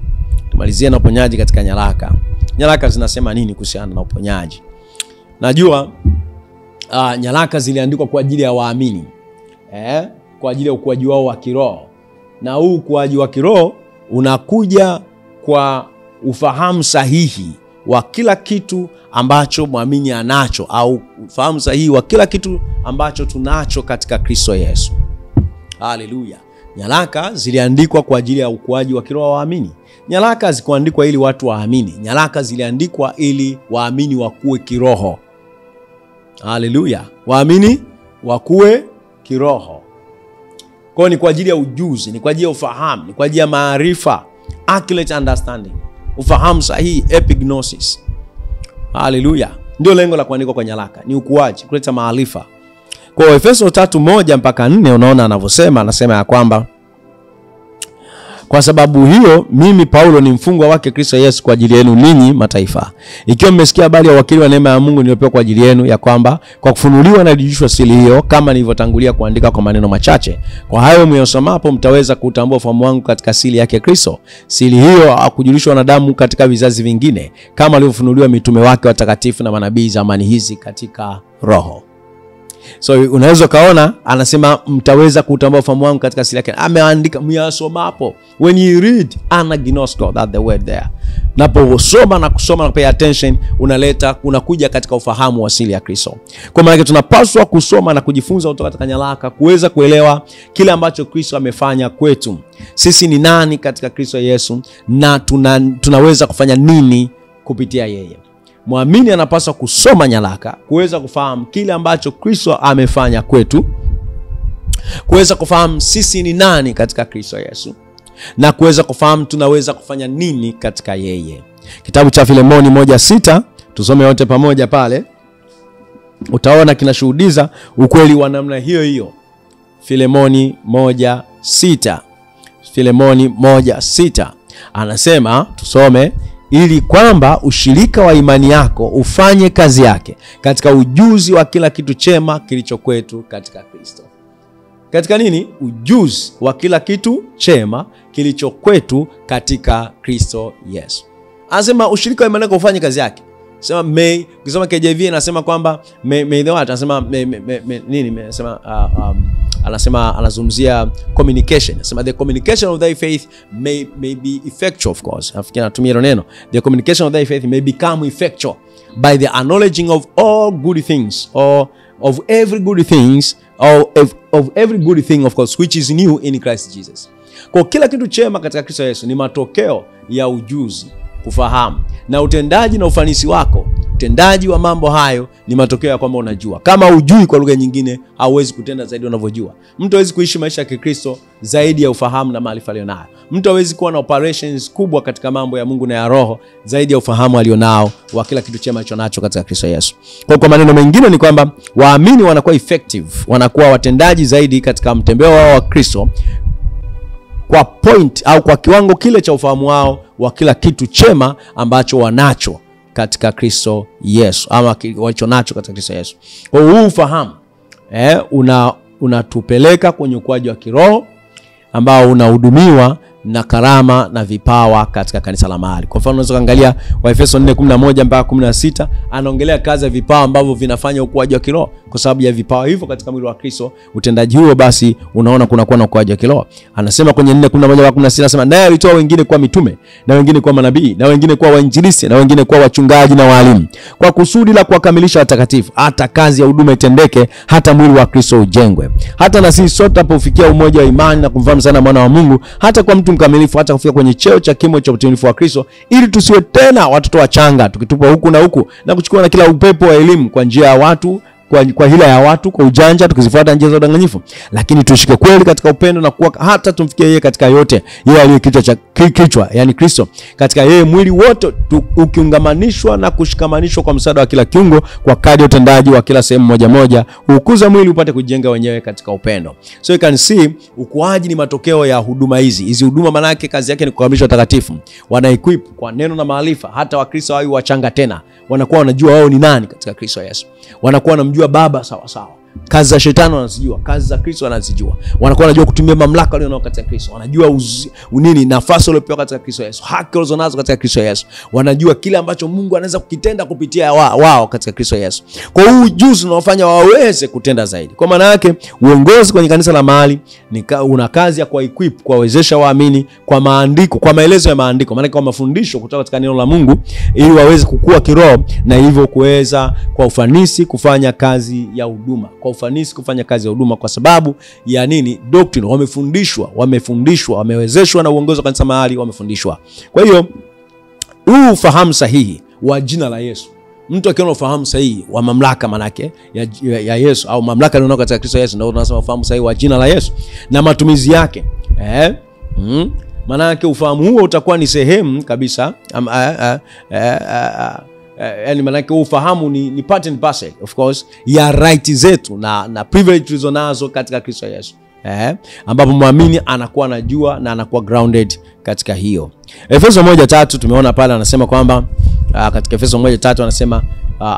Tumalizie na uponyaji katika nyaraka. Nyaraka zinasema nini kuhusiana na uponyaji? Najua nyaraka ziliandikwa kwa ajili ya waamini. Kwa ajili ya ukuaji wao wa kiroho. Na huu ukuaji wa kiroho unakuja kwa ufahamu sahihi wa kila kitu ambacho muamini anacho, au ufahamu sahihi wa kila kitu ambacho tunacho katika Kristo Yesu. Haleluya. Nyaraka ziliandikwa kwa ajili ya ukuaji wa kiroho wa waamini. Nyaraka hazikuandikwa ili watu waamini. Nyaraka ziliandikwa ili waamini wakue kiroho. Haleluya. Waamini wakue kiroho. Kwa ni kwa ajili ya ujuzi, ni kwa ajili ya ufahamu, ni kwa ajili ya maarifa, accurate understanding, ufahamu sahihi, epignosis. Haleluya. Ndio lengo la kuandikwa kwa nyaraka, ni ukuaji, kuleta maarifa. Kwa Efeso 3:1-4 unaona anavyosema, anasema ya kwamba kwa sababu hiyo mimi Paulo ni mfungwa wake Kristo Yesu kwa ajili yenu ninyi mataifa. Ikiwa mmesikia habari ya wakili wa neema ya Mungu niliyopewa kwa ajili yenu, ya kwamba kwa kufunuliwa na ilijulishwa siri hiyo, kama nilivyotangulia kuandika kwa maneno machache. Kwa hayo myosomapo mtaweza kutambua ufahamu wangu katika siri yake Kristo. Siri hiyo hakujulishwa wanadamu katika vizazi vingine, kama alivyofunuliwa mitume wake watakatifu na manabii zamani hizi katika Roho. So unaweza kaona anasema mtaweza kutambua ufahamu wangu katika siri yake. Ameandika myasomapo. When you read anaginosko, that the word there. Unaposoma na kusoma na pay attention, unaleta unakuja katika ufahamu wa siri ya Kristo. Kwa maana tunapaswa kusoma na kujifunza kutoka katika nyaraka kuweza kuelewa kile ambacho Kristo amefanya kwetu. Sisi ni nani katika Kristo Yesu na tunaweza kufanya nini kupitia yeye. Muamini anapaswa kusoma nyaraka kuweza kufahamu kile ambacho Kristo amefanya kwetu, kuweza kufahamu sisi ni nani katika Kristo Yesu, na kuweza kufahamu tunaweza kufanya nini katika yeye. Kitabu cha Filemoni 1:6 tusome wote pamoja pale. Utaona kinashuhudiza ukweli wa namna hiyo hiyo. Filemoni 1:6. Filemoni 1:6 anasema, tusome, ili kwamba ushirika wa imani yako ufanye kazi yake katika ujuzi wa kila kitu chema kilicho kwetu katika Kristo. Katika nini? Ujuzi wa kila kitu chema kilicho kwetu katika Kristo Yesu. Anasema ushirika wa imani yako ufanye kazi yake. Sema may, ukisoma KJV anasema kwamba may the what? Anasema nini? Anasema anasema anazungumzia communication. Anasema the communication of thy faith may be effectual, of course. Nafikiri anatumia hilo neno. The communication of thy faith may become effectual by the acknowledging of all good things, or of every good things, or of every good thing, of course, which is new in Christ Jesus. Kwa kila kitu chema katika Kristo Yesu ni matokeo ya ujuzi, kufahamu, na utendaji na ufanisi wako. Utendaji wa mambo hayo ni matokeo ya kwamba unajua. Kama hujui, kwa lugha nyingine, hauwezi kutenda zaidi unavyojua. Mtu hawezi kuishi maisha ya Kikristo zaidi ya ufahamu na maarifa alionayo. Mtu hawezi kuwa na operations kubwa katika mambo ya Mungu na ya Roho zaidi ya ufahamu alionao wa kila kitu chema alichonacho katika Kristo Yesu. Kwa maneno mengine ni kwamba waamini wanakuwa effective, wanakuwa watendaji zaidi katika mtembeo wao wa Kristo kwa point au kwa kiwango kile cha ufahamu wao wa kila kitu chema ambacho wanacho katika Kristo Yesu, ama walichonacho katika Kristo Yesu. Kwa huu ufahamu unatupeleka kwenye ukuaji wa kiroho ambao unahudumiwa na karama na vipawa katika kanisa la mahali. Kwa mfano unaweza kuangalia Waefeso 4:11 mpaka 16, anaongelea kazi ya vipawa ambavyo vinafanya ukuaji wa kiroho. Kwa sababu ya vipawa hivyo katika mwili wa Kristo, utendaji huo basi unaona kuna kuwa na ukuaji wa kiroho. Anasema kwenye 4:11 mpaka 16, anasema naye alitoa wengine kuwa mitume, na wengine kuwa manabii, na wengine kuwa wainjilisti, na wengine kuwa wachungaji na walimu, kwa kusudi la kuwakamilisha watakatifu, hata kazi ya huduma itendeke, hata mwili wa Kristo ujengwe, hata na sisi sote tutapofikia umoja wa imani na kumfahamu sana mwana wa Mungu, hata kwa mtu mkamilifu, hata kufika kwenye cheo cha kimo cha utimilifu wa Kristo, ili tusiwe tena watoto wachanga tukitupwa huku na huku na kuchukua na kila upepo wa elimu kwa njia ya watu, kwa hila ya watu, kwa ujanja, tukizifuata njia za udanganyifu, lakini tushike kweli katika upendo na kuwa hata tumfikie yeye katika yote, yeye aliye kichwa cha kichwa, yani Kristo. Katika yeye mwili wote ukiungamanishwa na kushikamanishwa kwa msaada wa kila kiungo, kwa kadri utendaji wa kila sehemu moja moja, hukuza mwili upate kujenga wenyewe katika upendo. So you can see ukuaji ni matokeo ya huduma hizi. Hizi huduma maana yake kazi yake ni kukamilisha utakatifu. Wana equip kwa neno na maarifa, hata Wakristo hao wachanga tena wanakuwa wanajua wao ni nani katika Kristo Yesu. Wanakuwa wanamjua Baba sawa sawa. Kazi za shetani wanazijua, kazi za Kristo wanazijua. Wanakuwa wanajua kutumia mamlaka walionayo katika Kristo. Wanajua nini nafasi waliopewa katika Kristo Yesu, haki walizonazo katika Kristo Yesu. Wanajua kile ambacho Mungu anaweza kukitenda kupitia wao katika Kristo Yesu. Kwa hiyo ujuzi unaofanya waweze kutenda zaidi. Kwa maana yake uongozi kwenye kanisa la mahali ni una kazi ya kuwa-equip, kuwawezesha waamini kwa maandiko, kwa maelezo ya maandiko, maana kwa mafundisho kutoka katika neno la Mungu, ili waweze kukua kiroho na hivyo kuweza kwa ufanisi kufanya kazi ya huduma. Kwa ufanisi kufanya kazi ya huduma kwa sababu ya nini? Doctrine wamefundishwa, wamewezeshwa na uongozi wa kanisa mahali, wamefundishwa. Kwa hiyo huu ufahamu sahihi wa jina la Yesu, mtu akiona ufahamu sahihi wa mamlaka manake ya Yesu au mamlaka aliyonayo katika Kristo Yesu, ndio tunasema ufahamu sahihi wa jina la Yesu na matumizi yake. Manake ufahamu huo utakuwa ni sehemu kabisa yani manake ufahamu ni part and parcel of course ya right zetu na privilege tulizonazo katika Kristo Yesu. Ambapo muamini anakuwa anajua na anakuwa grounded katika hiyo. Efeso 1:3 tumeona pale anasema kwamba katika Efeso 1:3 anasema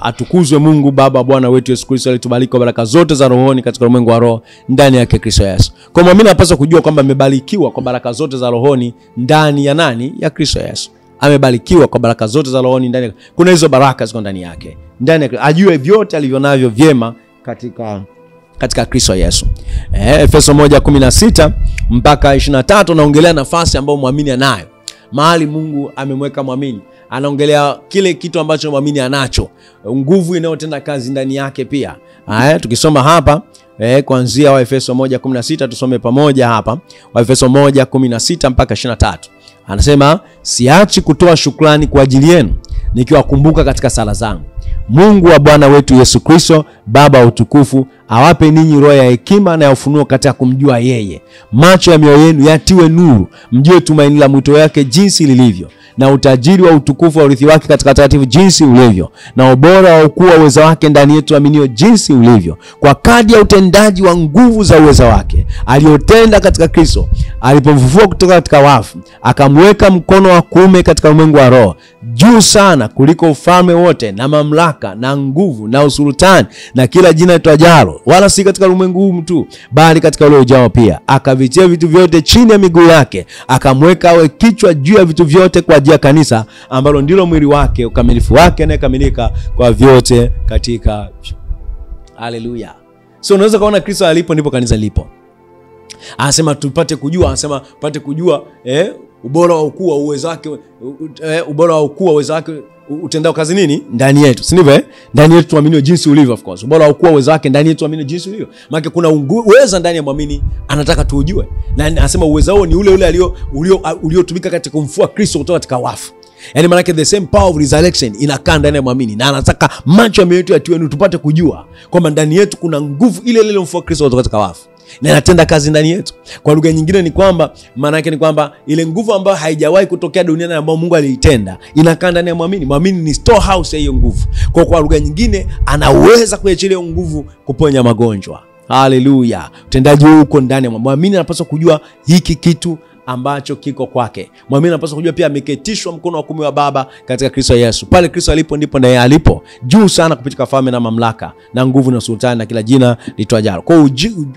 atukuzwe Mungu Baba Bwana wetu Yesu Kristo, alitubariki kwa baraka zote za rohoni katika ulimwengu wa roho ndani yake Kristo Yesu. Kwa muamini anapaswa kujua kwamba amebarikiwa kwa baraka zote za rohoni ndani ya nani? Ya Kristo Yesu. Amebarikiwa kwa baraka zote za rohoni ndani. Kuna hizo baraka ziko ndani yake. Ndani yake ajue vyote alivyonavyo vyema katika Kristo Yesu. Efeso 1:16 mpaka 23 naongelea nafasi ambayo muamini anayo. Mahali Mungu amemweka muamini. Anaongelea kile kitu ambacho muamini anacho, nguvu inayotenda kazi ndani yake pia. Tukisoma hapa kuanzia Waefeso 1:16, tusome pamoja hapa. Waefeso 1:16 mpaka 23. Anasema siachi kutoa shukrani kwa ajili yenu, nikiwakumbuka katika sala zangu. Mungu wa Bwana wetu Yesu Kristo, Baba wa utukufu, awape ninyi roho ya hekima na ya ufunuo katika kumjua yeye. Macho ya mioyo yenu yatiwe nuru, mjue tumaini la mwito wake jinsi lilivyo, na utajiri wa utukufu wa urithi wake katika takatifu jinsi ulivyo, na ubora wa ukuu wa uwezo wake ndani yetu aminio jinsi ulivyo, kwa kadri ya utendaji wa nguvu za uwezo wake aliyotenda katika Kristo alipomfufua kutoka katika wafu, akamweka mkono wa kuume katika ulimwengu wa roho, juu sana kuliko ufalme wote na mamlaka na nguvu na usultani na kila jina litajwalo, wala si katika ulimwengu huu tu, bali katika ule ujao pia. Akavitia vitu vyote chini ya miguu yake, akamweka awe kichwa juu ya vitu vyote kwa ajili ya kanisa, ambalo ndilo mwili wake, ukamilifu wake, anayekamilika kwa vyote katika. Haleluya. So unaweza kuona Kristo alipo ndipo kanisa lipo. Anasema tupate kujua, anasema tupate kujua ubora wa ukuu wa uwezo wake, ubora wa ukuu wa uwezo wake utendao kazi nini ndani yetu, si ndivyo? Ndani yetu tuamini jinsi ulivyo, of course. Ubora wa ukuu wa uwezo wake ndani yetu tuamini jinsi ulivyo. Maana kuna uwezo ndani ya muamini, anataka tuujue. Na anasema uwezo huo ni ule ule uliotumika katika kumfufua Kristo kutoka katika wafu. Yaani maana the same power of resurrection inakaa ndani ya muamini, na anataka macho ya mioyo yetu yatiwe nuru tupate kujua kwamba ndani yetu kuna nguvu ile ile iliyomfufua Kristo kutoka katika wafu, na inatenda kazi ndani yetu. Kwa lugha nyingine ni kwamba maana yake ni kwamba ile nguvu ambayo haijawahi kutokea duniani ambayo Mungu aliitenda inakaa ndani ya muamini. Muamini ni storehouse ya hiyo nguvu. Kwa lugha nyingine anaweza kuachilia nguvu kuponya magonjwa. Haleluya. Utendaji huu uko ndani ya muamini, anapaswa kujua hiki kitu ambacho kiko kwake. Mwamini anapaswa kujua pia ameketishwa mkono wa kuume wa Baba katika Kristo Yesu. Pale Kristo alipo ndipo naye alipo, juu sana kupita falme na mamlaka na nguvu na sultani na kila jina litwajalo. Kwa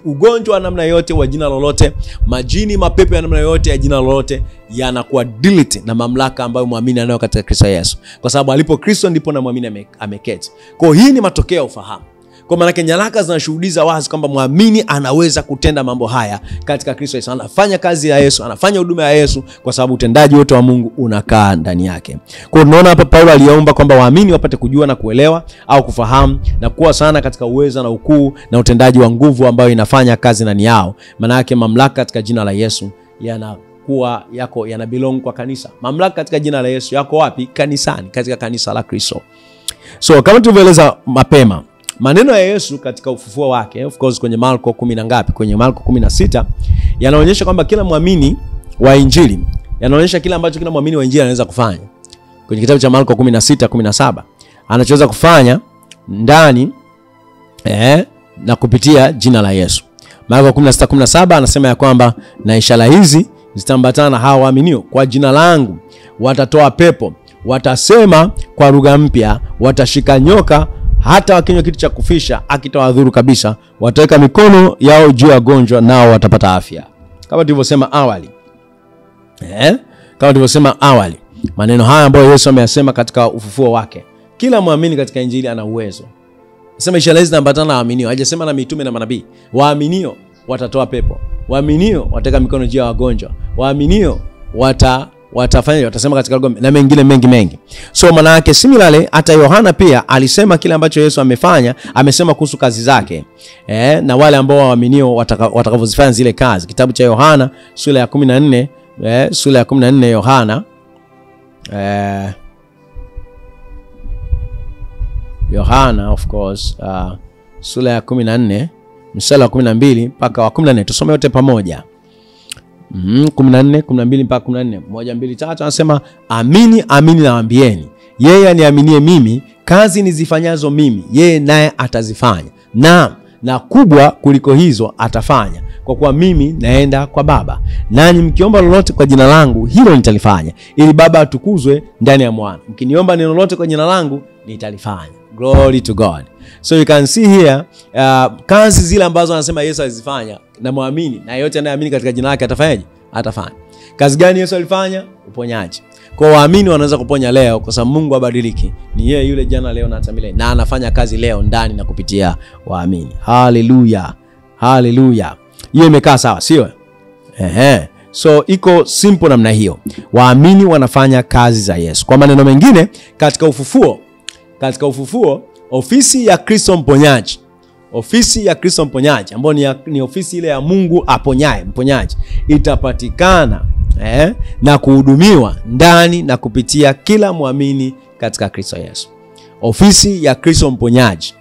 ugonjwa wa namna yote wa jina lolote, majini, mapepo ya namna yote ya jina lolote yanakuwa delete na mamlaka ambayo mwamini anayo katika Kristo Yesu, kwa sababu alipo Kristo ndipo na mwamini ameketi. Kwa hii ni matokeo ya ufahamu. Kwa maana nyaraka zinashuhudiza wazi kwamba mwamini anaweza kutenda mambo haya katika Kristo Yesu. Anafanya kazi ya Yesu, anafanya huduma ya Yesu, kwa sababu utendaji wote wa Mungu unakaa ndani yake. Kwa tunaona hapa Paulo aliomba kwamba waamini wapate kujua na kuelewa au kufahamu na kuwa sana katika uweza na ukuu na utendaji wa nguvu ambayo inafanya kazi ndani yao. Maana yake mamlaka katika jina la Yesu yanakuwa yako, yana belong kwa kanisa. Mamlaka katika jina la Yesu yako wapi? Kanisani, katika kanisa la Kristo. So kama tulivyoeleza mapema, maneno ya Yesu katika ufufuo wake, of course kwenye Marko 10 na ngapi? Kwenye Marko 16 yanaonyesha kwamba kila mwamini wa Injili, yanaonyesha kila ambacho kila mwamini wa Injili anaweza kufanya. Kwenye kitabu cha Marko 16:17 anachoweza kufanya ndani na kupitia jina la Yesu. Marko 16:17 anasema ya kwamba na ishara hizi zitaambatana na hao waaminio, kwa jina langu watatoa pepo, watasema kwa lugha mpya, watashika nyoka, hata wakinywa kitu cha kufisha akitawadhuru kabisa, wataweka mikono yao juu ya wagonjwa nao watapata afya. Kama tulivyosema awali, kama tulivyosema awali, maneno haya ambayo Yesu ameyasema katika ufufuo wake, kila muamini katika Injili ana uwezo. Sema ishara hizi zinaambatana na waaminio, hajasema na mitume na manabii. Waaminio watatoa pepo, waaminio wataweka mikono juu ya wagonjwa, waaminio watafanya, watasema katika lugha na mengine mengi mengi. So maana yake similarly hata Yohana pia alisema kile ambacho Yesu amefanya, amesema kuhusu kazi zake, na wale ambao waaminio watakavyozifanya zile kazi. Kitabu cha Yohana sura ya 14, sura ya 14 Yohana, Yohana of course, sura ya 14 mstari wa 12 mpaka wa 14, tusome yote pamoja. 14, 12 mpaka 14. 1, 2, 3 anasema, amini amini nawaambieni, yeye aniaminie mimi, kazi nizifanyazo mimi yeye naye atazifanya, na kubwa kuliko hizo atafanya, kwa kuwa mimi naenda kwa Baba. Nanyi mkiomba lolote kwa jina langu, hilo nitalifanya, ili Baba atukuzwe ndani ya Mwana. Mkiniomba neno lolote kwa jina langu, nitalifanya. Glory to God. So you can see here, kazi zile ambazo anasema Yesu alizifanya na muamini, na yote anayeamini katika jina lake atafanyaje? Atafanya. Kazi gani Yesu alifanya? Uponyaji. Kwa waamini wanaweza kuponya leo, kwa sababu Mungu habadiliki. Ni yeye yule jana, leo na hata milele, na anafanya kazi leo ndani na kupitia waamini. Hallelujah. Hallelujah. Hiyo imekaa sawa, sio? Ehe. So iko simple namna hiyo. Waamini wanafanya kazi za Yesu. Kwa maneno mengine, katika ufufuo, ofisi ya Kristo mponyaji, ofisi ya Kristo mponyaji ambayo ni ofisi ile ya Mungu aponyaye, mponyaji, itapatikana na kuhudumiwa ndani na kupitia kila muamini katika Kristo Yesu. Ofisi ya Kristo mponyaji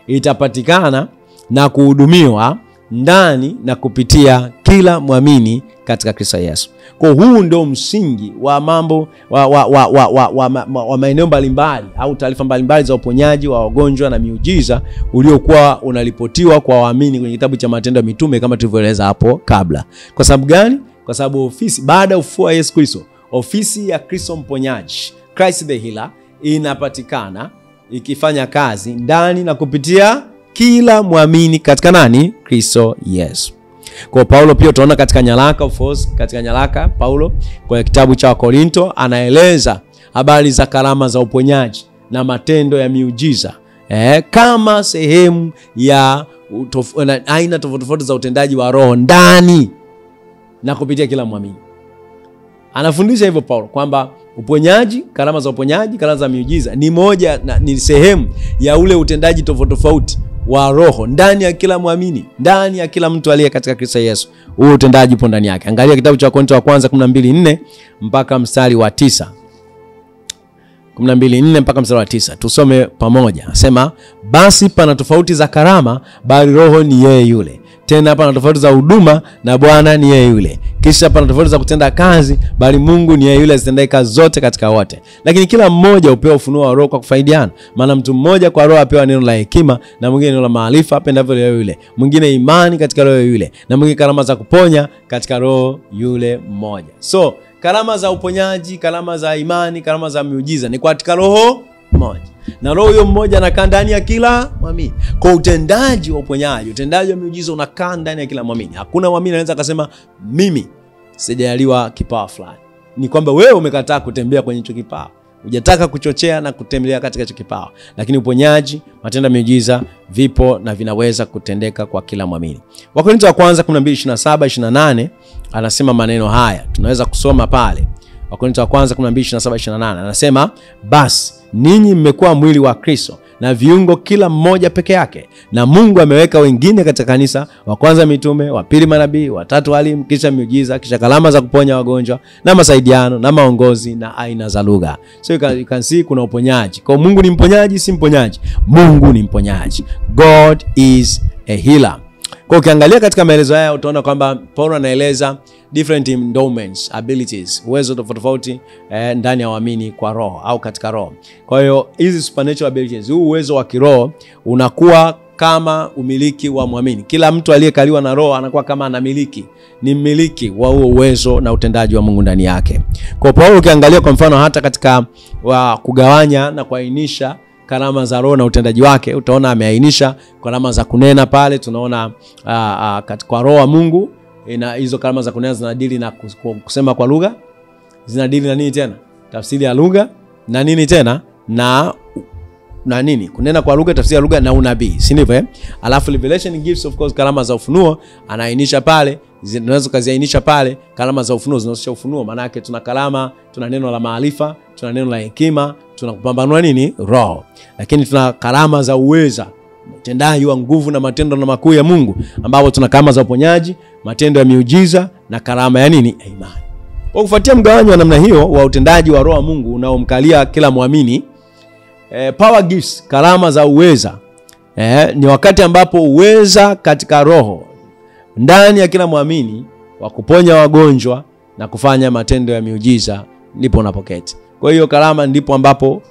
itapatikana na kuhudumiwa ndani na kupitia kila muamini katika Kristo Yesu. Kwa huu ndio msingi wa mambo wa maeneo mbalimbali au taarifa mbalimbali za uponyaji wa wagonjwa na miujiza uliokuwa unalipotiwa kwa waamini kwenye kitabu cha Matendo ya Mitume kama tulivyoeleza hapo kabla. Kwa sababu gani? Kwa sababu ofisi baada ya ufufuo wa Yesu Kristo, ofisi ya Kristo mponyaji, Christ the Healer, inapatikana ikifanya kazi ndani na kupitia kila muamini katika nani? Kristo Yesu. Kwa Paulo pia tunaona katika nyaraka, of course, katika nyaraka Paulo kwa kitabu cha Korinto anaeleza habari za karama za uponyaji na matendo ya miujiza kama sehemu ya aina tofauti tofauti za utendaji wa Roho ndani na kupitia kila muamini. Anafundisha hivyo Paulo kwamba uponyaji, karama za uponyaji, karama za miujiza ni moja na ni sehemu ya ule utendaji tofauti tofauti wa Roho ndani ya kila muamini, ndani ya kila mtu aliye katika Kristo Yesu. Huo utendaji upo ndani yake. Angalia kitabu cha Wakorintho wa kwanza 12:4 mpaka mstari wa 9. 12:4 mpaka mstari wa 9. Tusome pamoja. Anasema, basi pana tofauti za karama, bali Roho ni yeye yule. Tena pana tofauti za huduma, na Bwana ni yeye yule. Kisha pana tofauti za kutenda kazi, bali Mungu ni yeye yule azitendaye kazi zote katika wote. Lakini kila mmoja hupewa ufunuo wa Roho kwa kufaidiana. Maana mtu mmoja kwa Roho apewa neno la hekima, na mwingine neno la maarifa apendavyo yeye yule. Mwingine imani katika Roho yule, na mwingine karama za kuponya katika Roho yule mmoja. So karama za uponyaji, karama za imani, karama za miujiza ni katika Roho mmoja. Na Roho huyo mmoja anakaa ndani ya kila mwamini. Kwa utendaji wa uponyaji, utendaji wa miujiza unakaa ndani ya kila mwamini. Hakuna mwamini anaweza akasema mimi sijaliwa kipawa fulani. Ni kwamba wewe umekataa kutembea kwenye hicho kipawa. Hujataka kuchochea na kutembea katika hicho kipawa. Lakini uponyaji, matendo ya miujiza vipo na vinaweza kutendeka kwa kila mwamini. Wakorintho wa kwanza 12:27-28 anasema maneno haya. Tunaweza kusoma pale. Wakorintho wa kwanza 12:27-28 anasema, basi ninyi mmekuwa mwili wa Kristo na viungo kila mmoja peke yake, na Mungu ameweka wengine katika kanisa, wa kwanza mitume, wa pili manabii, wa tatu walimu, kisha miujiza, kisha karama za kuponya wagonjwa, na masaidiano, na maongozi, na aina za lugha. So you can see kuna uponyaji. Kwa Mungu ni mponyaji, si mponyaji? Mungu ni mponyaji. God is a healer. Kwa ukiangalia katika maelezo haya utaona kwamba Paulo anaeleza different endowments, abilities, uwezo tofauti tofauti ndani ya waamini kwa roho au katika roho. Kwa hiyo hizi supernatural abilities, huu uwezo wa kiroho unakuwa kama umiliki wa mwamini. Kila mtu aliyekaliwa na roho anakuwa kama anamiliki, ni mmiliki wa huo uwezo na utendaji wa Mungu ndani yake. Kwa Paulo ukiangalia kwa mfano hata katika wa kugawanya na kuainisha karama za roho na utendaji wake, utaona ameainisha karama za kunena pale. Tunaona kwa roho wa Mungu ina hizo karama za kunena zinadili na kusema kwa lugha, zinadili na nini tena? Tafsiri ya lugha na nini tena? Na nini? Kunena kwa lugha, tafsiri ya lugha na unabii, si ndivyo eh? Alafu revelation gifts, of course, karama za ufunuo anaainisha pale, zinaweza kuziainisha pale. Karama za ufunuo zinahusisha ufunuo, maana yake tuna karama, tuna neno la maarifa, tuna neno la hekima, tuna kupambanua nini? Roho. Lakini tuna karama za uweza, utendaji wa nguvu na matendo na makuu ya Mungu, ambapo tuna karama za uponyaji, matendo ya miujiza na karama ya nini? Ya imani. Kwa kufuatia mgawanyo wa namna hiyo wa utendaji wa Roho wa Mungu unaomkalia kila mwamini, power gifts, karama za uweza, ni wakati ambapo uweza katika roho ndani ya kila mwamini wa kuponya wagonjwa na kufanya matendo ya miujiza ndipo unapoketi. Kwa hiyo karama ndipo ambapo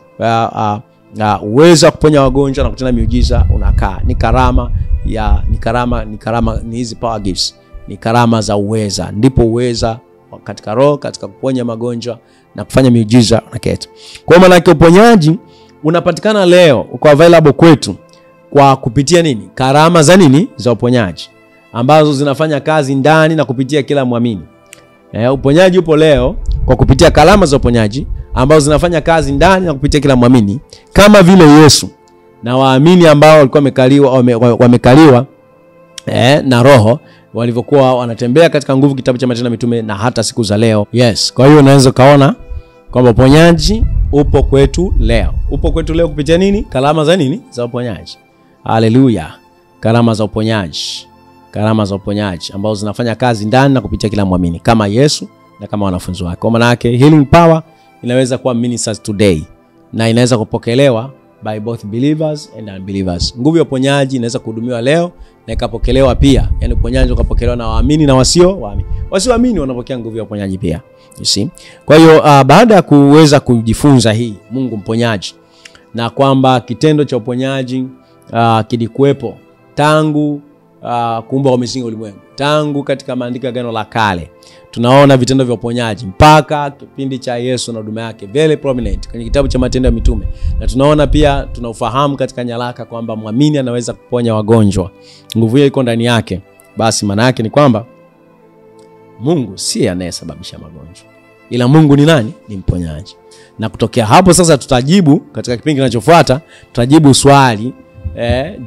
uwezo wa kuponya wagonjwa na kutenda miujiza unakaa. Ni karama ya ni karama ni karama ni hizi power gifts, ni karama za uweza. Ndipo uweza katika roho katika kuponya magonjwa na kufanya miujiza unaketi. Kwa maana yake uponyaji unapatikana leo, uko available kwetu kwa kupitia nini? Karama za nini? Za uponyaji ambazo zinafanya kazi ndani na kupitia kila mwamini. Uponyaji upo leo kwa kupitia karama za uponyaji ambazo zinafanya kazi ndani na kupitia kila mwamini, kama vile Yesu na waamini ambao walikuwa wamekaliwa na roho walivyokuwa wanatembea katika nguvu, kitabu cha Matendo ya Mitume na hata siku za leo. Yes, kwa hiyo unaweza kaona kwamba uponyaji upo kwetu leo. Upo kwetu leo kupitia nini? Karama za nini? Za uponyaji. Haleluya. Karama za uponyaji. Karama za uponyaji ambazo zinafanya kazi ndani na kupitia kila mwamini, kama Yesu na kama wanafunzi wake. Kwa maana yake healing power inaweza kuwa ministers today na inaweza kupokelewa by both believers and unbelievers. Nguvu ya uponyaji inaweza kuhudumiwa leo na ikapokelewa pia. Yaani uponyaji ukapokelewa na waamini na wasio waamini. Wasioamini wanapokea nguvu ya uponyaji pia. You see? Kwa hiyo baada ya kuweza kujifunza hii Mungu mponyaji na kwamba kitendo cha uponyaji kilikuwepo tangu kuumbwa kwa misingi ya ulimwengu, tangu katika maandiko ya Agano la Kale tunaona vitendo vya uponyaji mpaka kipindi cha Yesu na huduma yake, very prominent kwenye kitabu cha Matendo ya Mitume. Na tunaona pia, tunaufahamu katika nyaraka kwamba mwamini anaweza kuponya wagonjwa, nguvu hiyo iko ndani yake. Basi maana yake ni kwamba Mungu si anayesababisha magonjwa, ila Mungu ni nani? Ni mponyaji. Na kutokea hapo sasa tutajibu katika kipindi kinachofuata, tutajibu swali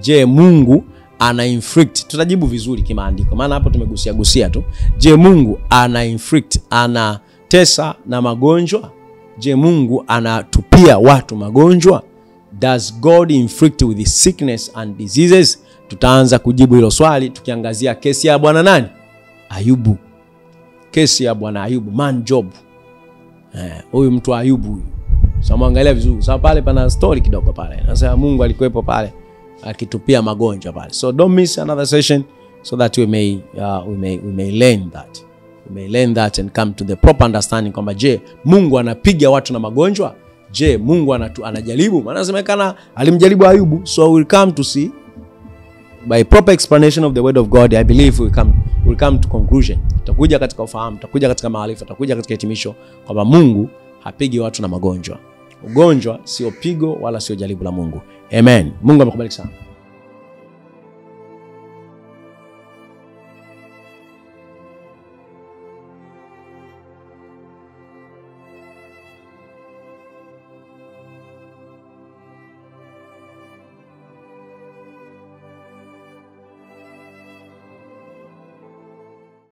je, Mungu ana inflict? Tutajibu vizuri kimaandiko, maana hapo tumegusia gusia tu. Je, Mungu ana inflict, anatesa na magonjwa? Je, Mungu anatupia watu magonjwa? Does God inflict with sickness and diseases? Tutaanza kujibu hilo swali tukiangazia kesi ya bwana nani? Ayubu. Kesi ya bwana Ayubu, man Job. Huyu mtu Ayubu huyu. Sasa muangalia vizuri. Sasa pale pana story kidogo pale. Nasema Mungu alikuwepo pale akitupia magonjwa pale. So don't miss another session. so that we may learn that. We may learn that and come to the proper understanding kwamba je, Mungu anapiga watu na magonjwa? Je, Mungu anajaribu? Maana inasemekana alimjaribu Ayubu. So we'll come to see by proper explanation of the word of God, I believe we come to conclusion. Tutakuja katika ufahamu, tutakuja katika maarifa, tutakuja katika hitimisho kwamba Mungu hapigi watu na magonjwa. Ugonjwa sio pigo wala sio jaribu la Mungu. Amen. Mungu amekubariki sana.